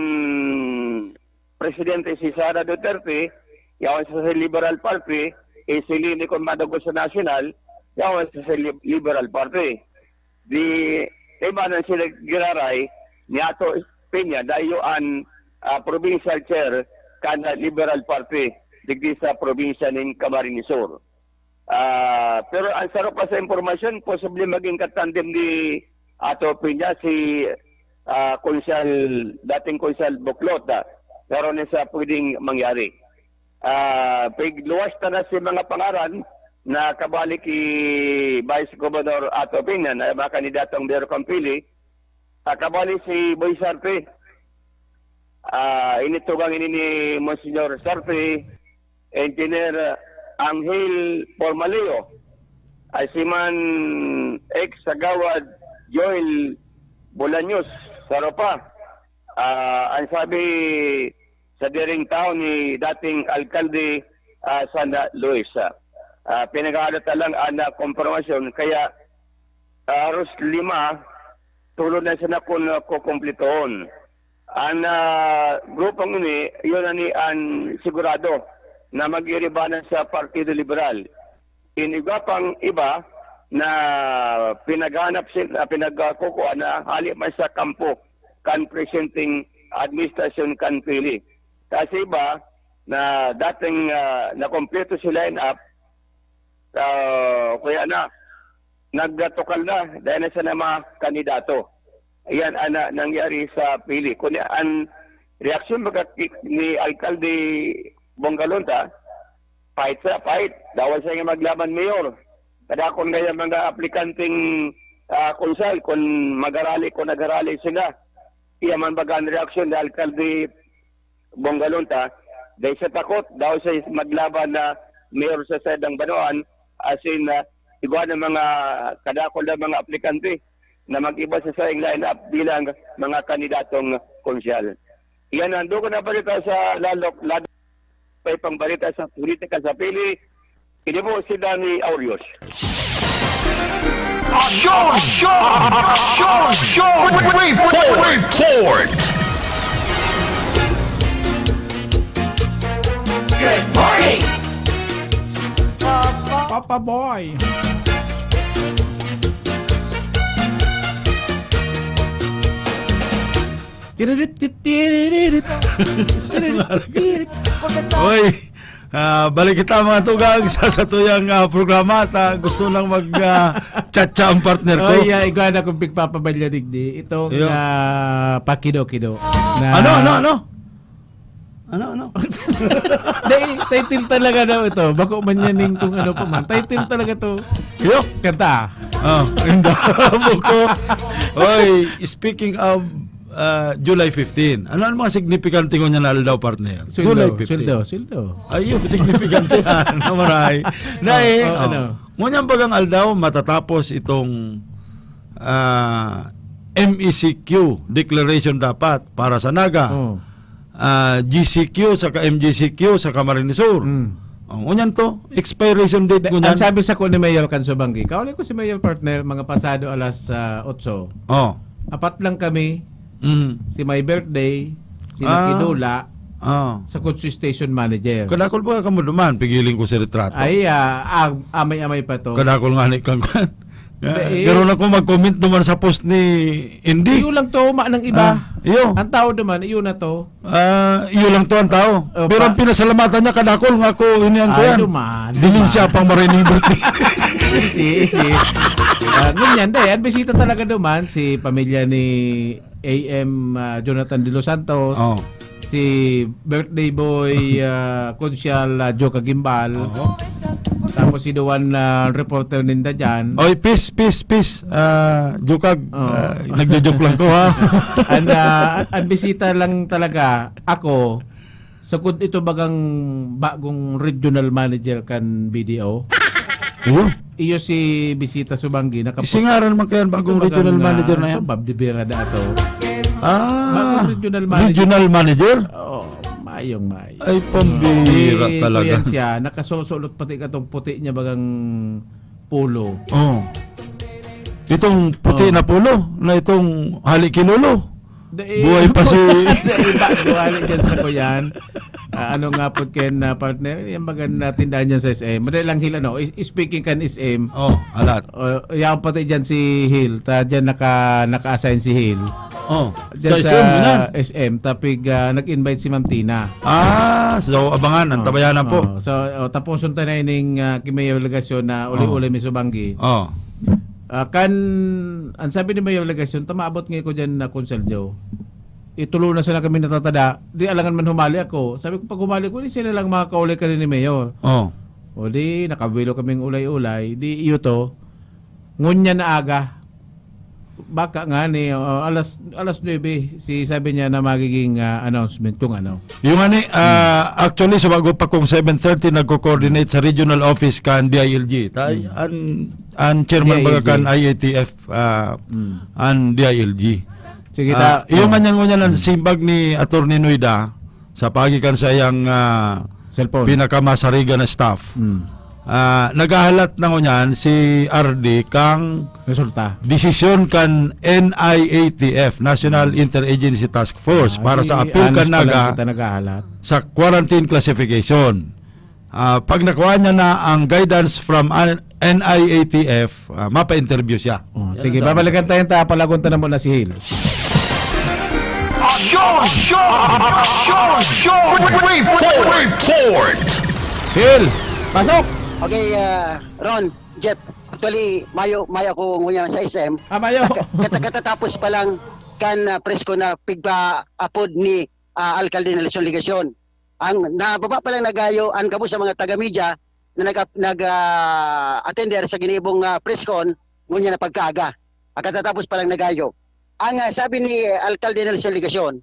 presidente si Sara Duterte, yaon sa, sa Liberal Party, eh, si Leni Con Madago sa National, yaon sa, sa Lib-, Liberal Party. Di, kaibanan sila giraray ni Ato Peña, dayo an, ah, provincial chair kan Liberal Party, digdi sa probinsya nin Camarines Sur. Ah, pero ang saro pa sa impormasyon, posible maging katandem ni Ato Peña si, ah, Konsehal, dating Konsehal Buklot, ah. Pero ni sa pwedeng mangyari. Ah, pigluwas ta na si mga pangaran na kabali ki Vice Governor Ato Peña na mga kandidatong Mayor kan pili. Ah, kabali si Boy Sarte. Ah, ini tugang ini ni Monsignor Sarte, Engineer Angel Formaleo, ay si man ex Kagawad Joel Bolaños, saro pa. Ah, ang sabi sa diring taon ni dating alkalde, ah, Santa Luis, ah, ah, pinag-aalata lang ang, ah, kompormasyon, kaya, ah, aros lima, tulo na sana kun, ah, kukumplitoon. Ang, ah, grupong ini, yun na ni ang sigurado na mag-iiribanan sa Partido Liberal. Ini iba pang iba na pinaghanap sin-, ah, pinagkukuha na hali man sa kampo kan presenting administrasyon kan pili. Kasi iba na dating, ah, nakompleto si line-up, ah, kaya na, nagtukal na, dahil na sa mga kandidato. Ayan ang na-, nangyari sa pili. Kung ang reaksyon baga ki-, ni Alkalde Bongalonta, fight sa fight. Dawa siya nga maglaban mayor. Kadakon kaya mga aplikanteng, ah, konsehal, kung magarali, kung nagarali sila. Iya man baga ang reaksyon ni Alkalde Bongalonta, dahil sa takot, daw siya maglaban na mayor sa saydang banwaan, as in, ah, igwa ng mga kadakol na mga aplikante na mag-iba sa saing line-up bilang mga kandidatong konsehal. Iyan ang dugo na balita sa lalok, lalo pa ipang balita sa politika sa pili. Ini po si Danny Aureos. Aksyon! Aksyon! Aksyon! Report! Report! Good morning! Papa Boy. Tiririt, tiririt. Tiririt, tiririt. Oy! Ah, balik kita, mga tugang, sa satuyang, ah, programa at, ah, gusto nang mag, ah, chat-chat ang partner ko. Oy, ah, igwa na kung pigpapabalya digdi. Itong, Iyo. ah, pakido-kido na Ano, ano, ano? Ano, ano? Dai, title talaga daw ito. Bako man yan yung kung ano pa man. Title talaga to. Iyo. Kanta. Ah, hindi. Buko. Oy, speaking of, ah, July fifteen, ano ang mga significante ko niya na aldaw, partner? Sweldo, July fifteen. sweldo, sweldo. Ayun, significante yan. Namaray. Na Oh, eh, oh, oh. ano? Ngunyan bagang aldaw, matatapos itong, ah, M E C Q declaration dapat para sa Naga. Oh. Ah, G C Q, saka M G C Q, saka Camarines Sur. Mm. Oh, ngunyan to, expiration date Di, ngunyan. ang sabi sa ko ni Mayor Canso Banggi, kauli ko si Mayor, partner, mga pasado alas, ah, otso. Oh. Apat lang kami, Mm. si My Birthday, si Ah. Nakidula, Oh. sa Kutsu Station Manager. Kadakol ba ka mo duman? Pigiling ko si retrato. Ay, ah, ah, amay-amay pa to. Kadakol nga ni kang kwan. Hindi, eh. Pero na ko mag-comment naman sa post ni Indy. Iyo lang to, ma ng iba. Ah, iyo. Ang tao naman, iyo na to. Ah, iyo lang to ang tao. Oh, Pero pa- ang pinasalamatan niya, kadakol nga ako, iniyan ko Ay, yan. duman, Diling duman. siya pang marining birthday. Easy, easy. Ah, ngunyan, dai, ang bisita talaga duman, si pamilya ni A M, ah, Jonathan De Los Santos, Oh. si birthday boy, ah, Kunsyal, ah, Joe Kagimbal. Oo. Tapos si Duan, ah, reporter ninda dyan. Oy, peace, peace, peace. Ah, Jukag, Oh. ah, nagjo-joke lang ko, ha? An, ah, an bisita lang talaga, ako, sukod ito bagang bagong regional manager kan B D O. Iyo? Iyo si Bisita Subanggi, nakapos- Isingaran man kaya ang bagong Ito bagang, regional manager ah, na yan? ito, Bob de Vera da ato. Ah, Bagong regional manager. regional manager? Oo, mayong may. Ay, pambira Eh, talaga. kuyan siya, nakasosolot pati katong puti niya bagang polo. Oh. Itong puti Oh. na polo, na itong hali kilolo. Da, eh, Buhay pa si Dai, ba, buhay dyan sa kuyan. Ah, ano nga po, Ken, na partner? Yung baga na tindahan dyan sa S M. Madali lang hila, no? Is-, speaking kan S M. Oh, alat. Oh, yan pati dyan si Hil. Ta, dyan naka, naka-assign si Hil. Oh, Dyan sa sa S M, yun yan. S M. Tapig, ah, nag-invite si Ma'am Tina. Ah, so abangan, ang Oh, tabayanan po. oh. So, oh, tapuson ta na ining, ah, ki Mayor Legacion na uli-uli Oh. mi Subanggi. Oh. Ah, kan, ang sabi ni Mayor Legacion, "Ta maabot nga ko dyan na Consul Joe. Itulo na sana kami natatada. Di alangan man humali ako." Sabi ko, "Pag humali ko, di sila lang makakauli ka ni Mayor." Oh. O di, nakabilo kaming ulay-ulay. Di, iyo to. Ngunyan na aga. Baka nga ni, oh, alas, alas nuebe, si sabi niya na magiging, ah, announcement kung ano. Yung ani, ah, Hmm. actually, sa bago pa kong seven thirty, nagko-coordinate sa regional office kan D I L G. Tay, Hmm. an, an chairman baga D I L G. kan I A T F, ah, Hmm. an D I L G. Sige, Ah, ta- yung oh. ngunyan, ngunyan ang Hmm. simbag ni Attorney Noida, sa paagi kan sa iyang, ah, Cellphone. pinakamasarigan na staff. Mm. Ah, naghahalat na ngunyan si R D kang Resulta. desisyon kan N I A T F, National Mm. Interagency Task Force, Ah, para di sa apil anos kan pa lang Naga kita naghahalat. sa quarantine classification. Ah, pag nakuha niya na ang guidance from an-, N I A T F, ah, mapa-interview siya. Oh, Yan sige, ang sabi. babalikan tayo, ta, palagon ta na muna si Hil. Show, show, show, show, report, report. Hil! Pasok! Okay, ah, Ron, Jeff, actually, mayo, mayo ako ngunyan sa S M. Ah, mayo. Kata-, kata-, katatapos pa lang kan, ah, presko na pigpa-apod ni, ah, Alkalde Nelson Legacion. Ang nababa pa lang nagayo, ang gabos sa mga taga-media na nag-, nag-, ah, attender sa ginibong, ah, press con, ngunyan na pagkaaga. Ang katatapos pa lang nagayo. Ang, ah, sabi ni Alkalde Nelson Legacion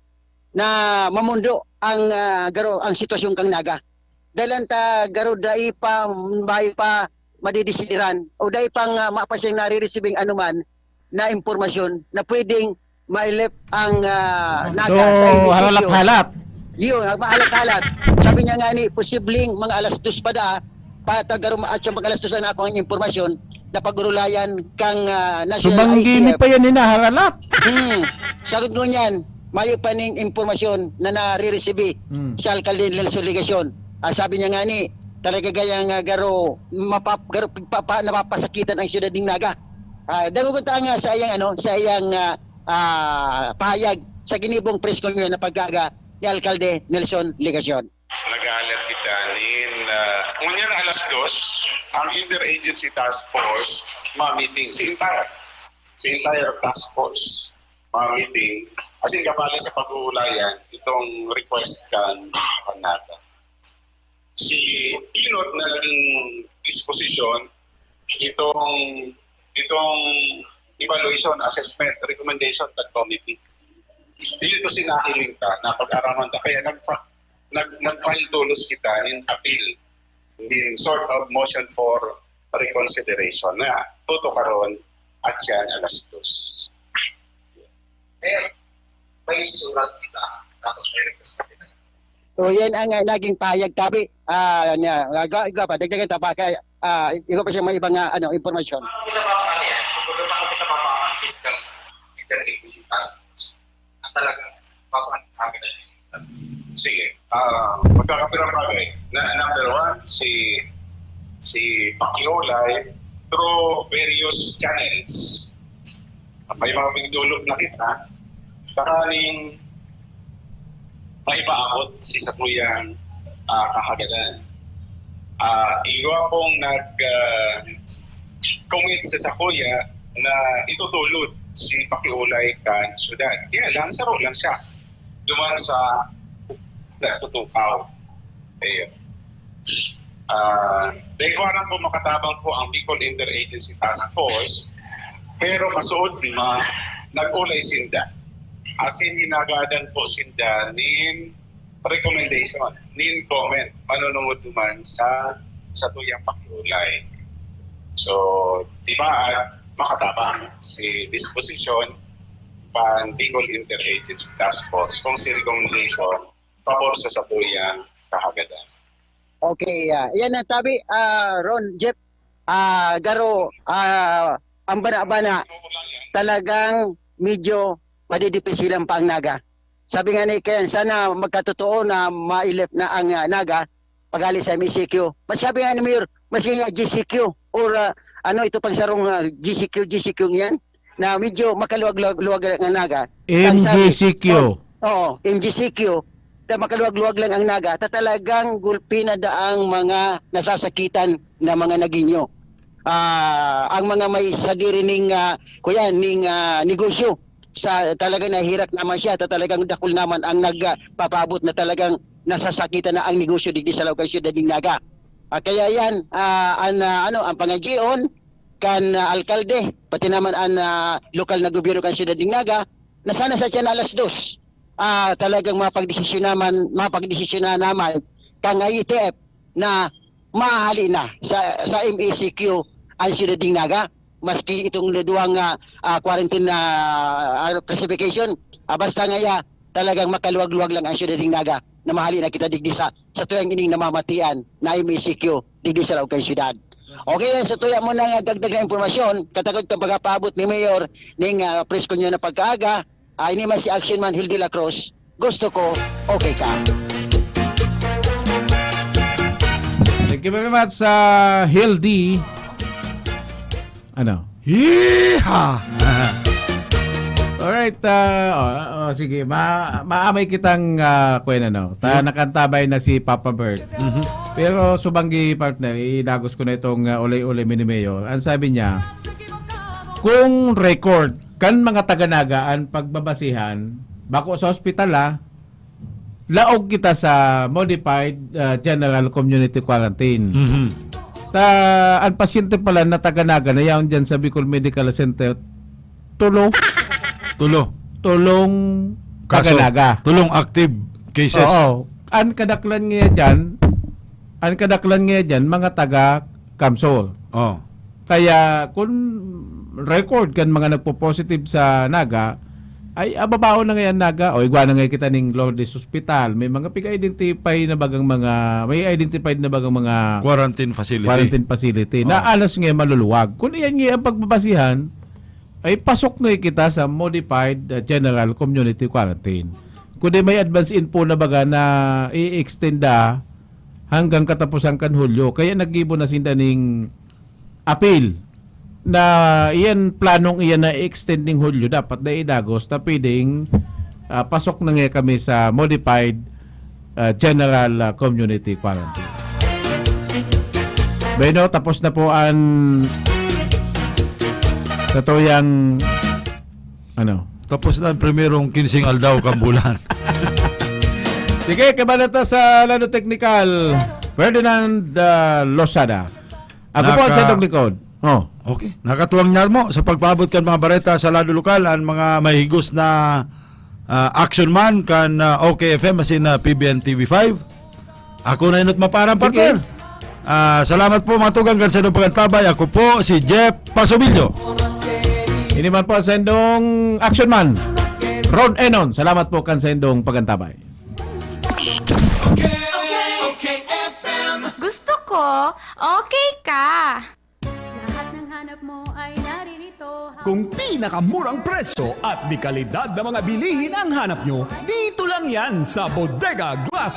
na mamundo ang, ah, garo-, ang sitwasyon kang Naga. Dahil ang ta-, garo dai pa, bayo pa madidesideran o dai pang, ah, mapa siyang nare-receiving anuman na impormasyon na pwedeng mailip ang, ah, Naga So, sa M E C Q. halat-halat. Yun, ang mahalat-halat. Sabi niya nga ni, posibleng mga alas dos pa da, patagaro at sa mga alas dos na ako ang impormasyon na pag-urulayan kang, ah, National Subanggi ni I A T F. pa yan, hinaharalat. Hmm. Sagot ngunyan, mayo pa ning impormasyon na nare-receive Hmm. si Alkalde Nelson Legacion. Ah, sabi niya nga ni, talaga gayang, ah, garo, mapap-, garo, pa, pa, napapasakitan ang siyudad ning Naga. Ah, dagogon ta nga sa iyang, ano, sa iyang, ah, ah, pahayag sa ginibong press con na pagkaaga ni Alkalde Nelson Legacion. Naghahalat kita nin Ah, ngunyan alas dos, ang Interagency Task Force ma-meeting, si entire, si entire task force ma-meeting, as in, kabali sa pag-uulayan itong request kan Panata. Si Pinot na naging disposisyon itong, itong evaluation, assessment, recommendation kan committee. Dito sinahiling ta na pag-araman ta. Kaya nagpa-, nag-, nag-file tolos kita nin appeal, nin sort of motion for reconsideration na tutukaron at yan alas dos. Pero may surat kita, tapos may request kita. So, yan ang, ah, naging pahayag, tabi. Ah, niya, ah, ga-, ga pa, dagdagan ta pa kay, ah, iba pa siya may ibang, ah, ano, impormasyon. Ano kita pa pala yan? Kung pa kita pa ang system, interview si task force. Ang talagang papansabi na yun. Sige. Ah, magkakapirang bagay. Na, number one, si, si Pakiolay through various channels. May mga pigdulog na kita. Takaning maipaabot si sakuyang, ah, kahagadan. Ah, igwa pong nag, ah, commit sa sakuya na itutulod si Pakiolay kan syudad. Kaya lang, saro lang siya duman sa natutukaw. Ayun. Ah, dahil ko alam po makatabang po ang Bicol Interagency Task Force, pero kasuod ma, nag-ulay sinda. As in, ginagadan po sinda nin recommendation, nin comment, manunungod duman sa, sa tuyang pakiulay. So, di ba, at makatabang si disposition pan Bicol Interagency Task Force kung si recommendation pabor sa satuyang kahagadan. Okay, ah, yan ang tabi, ah, Ron, Jeff, ah, Garo, ah, ang bana-bana, talagang medyo madidipisilan pa ang Naga. Sabi nga ni Ken, sana magkatotoo na mailip na ang, ah, Naga, paghali sa M E C Q. Mas sabi nga ni Mayor, mas nga G C Q or, ah, ano ito pang sarong, ah, G C Q, G C Q niyan, na medyo makaluwag-luwag ang Naga. Ang sabi, M G C Q. Oh, oo, M G C Q, na makaluwag-luwag lang ang Naga, ta talagang gulpi na daang mga nasasakitan na mga Nagueño. Ah, ang mga may sadiri ning, ah, kuya, ning, ah, negosyo, sa talagang nahihirak naman siya, ta talagang dakul naman ang nagpapaabot na talagang nasasakitan na ang negosyo digdi sa laog kan siyudad nin Naga. Ah, kaya yan, ah, an, ah, ano, ang pangadyion kan, ah, alkalde, pati naman an, ah, lokal na gobyerno kan siyudad nin Naga, na sana sa tiyan alas dos, ah, talagang mapagdesisyon naman, mapagdesisyon na naman kang I T F na mahali na sa, sa M E C Q ang siyudad nin Naga, maski itong duwang, ah, ah, quarantine na, ah, classification. Ah, basta ngaya, talagang makaluwag-luwag lang ang siyudad nin Naga na mahali na kita digdi sa, sa tuyang ining namamatian na M E C Q digdi sa laog kan siyudad. Okay, yan sa tuya mo na dagdag na impormasyon, katakod kang pagkapaabot ni Mayor ning, ah, presko niya na pagkaaga, ah, ini man si Action Man Hildy Lacroix, gusto ko, okay ka. Thank you very much sa Hildy. Ano? Yeehaw! Alright, ah, oh, oh, sige. Ma maamay kitang, ah, kwen, ano. Ta Yun. Nakantabay na si Papa Bert. Mhm. Pero subanggi, partner, idagos ko na itong, ah, ulay-ulay mi ni Mayor. Ang sabi niya, kung record kan mga taga-Naga ang pagbabasihan, bako sa ospital, ah, laog kita sa modified, ah, general community quarantine. Mhm. Ta, ang pasyente pala na taga-Naga na yaon dyan sa Bicol Medical Center, tulo. Tulo. Tulong Kaso, taga-Naga. Tulong active cases. Oo. Ang kadaklan nga dyan, ang kadaklan nga dyan, mga taga-Camsor. Oh. Kaya, kung record kan mga nagpo-positive sa Naga, ay, ababaon na ngayon Naga, o igwa na ngayon kita ning Lourdes Hospital, may mga pig-identify na bagang mga, may identified na bagang mga Quarantine facility. quarantine facility, na Oh. alas nga maluluwag. Kung iyan nga ang pagbabasihan, ay pasok nga kita sa modified, uh, general community quarantine. Kundi may advance info na baga na i-extend na hanggang katapusan kan Hulyo. Kaya naggibo na sinda ning apil na iyan planong iyan na i-extend ning Hulyo. Dapat na idagos na pwedeng, ah, pasok na nga kami sa modified, ah, general, ah, community quarantine. Bueno, tapos na po ang satuyang, ano? Tapos na ang primerong kinsing aldaw kan bulan. Sige, kabalo ta sa Lado Teknikal. Ferdinand ah, Losada. Ako po ang Naka- Sendong Likod. Oh. Okay. Nakatuwang nyarmo sa pagpaabot kan mga bareta sa Lado Lokal, ang mga mahigos na ah, action man kan ah, OK F M asin na P B N T V five. Ako na inot maparang Sige. partner. Ah, salamat po mga tugang kan Sendong Pagantabay. Ako po si Jeff Pasobillo. Ini man po ang Sendong Action Man. Ron Enon, salamat po kan Sendong Pagantabay. Gusto ko, okay ka. Lahat ng hanap mo ay naririto. Kung pinakamurang presyo at de kalidad na mga bilihin ang hanap nyo, dito lang yan sa Bodega Glass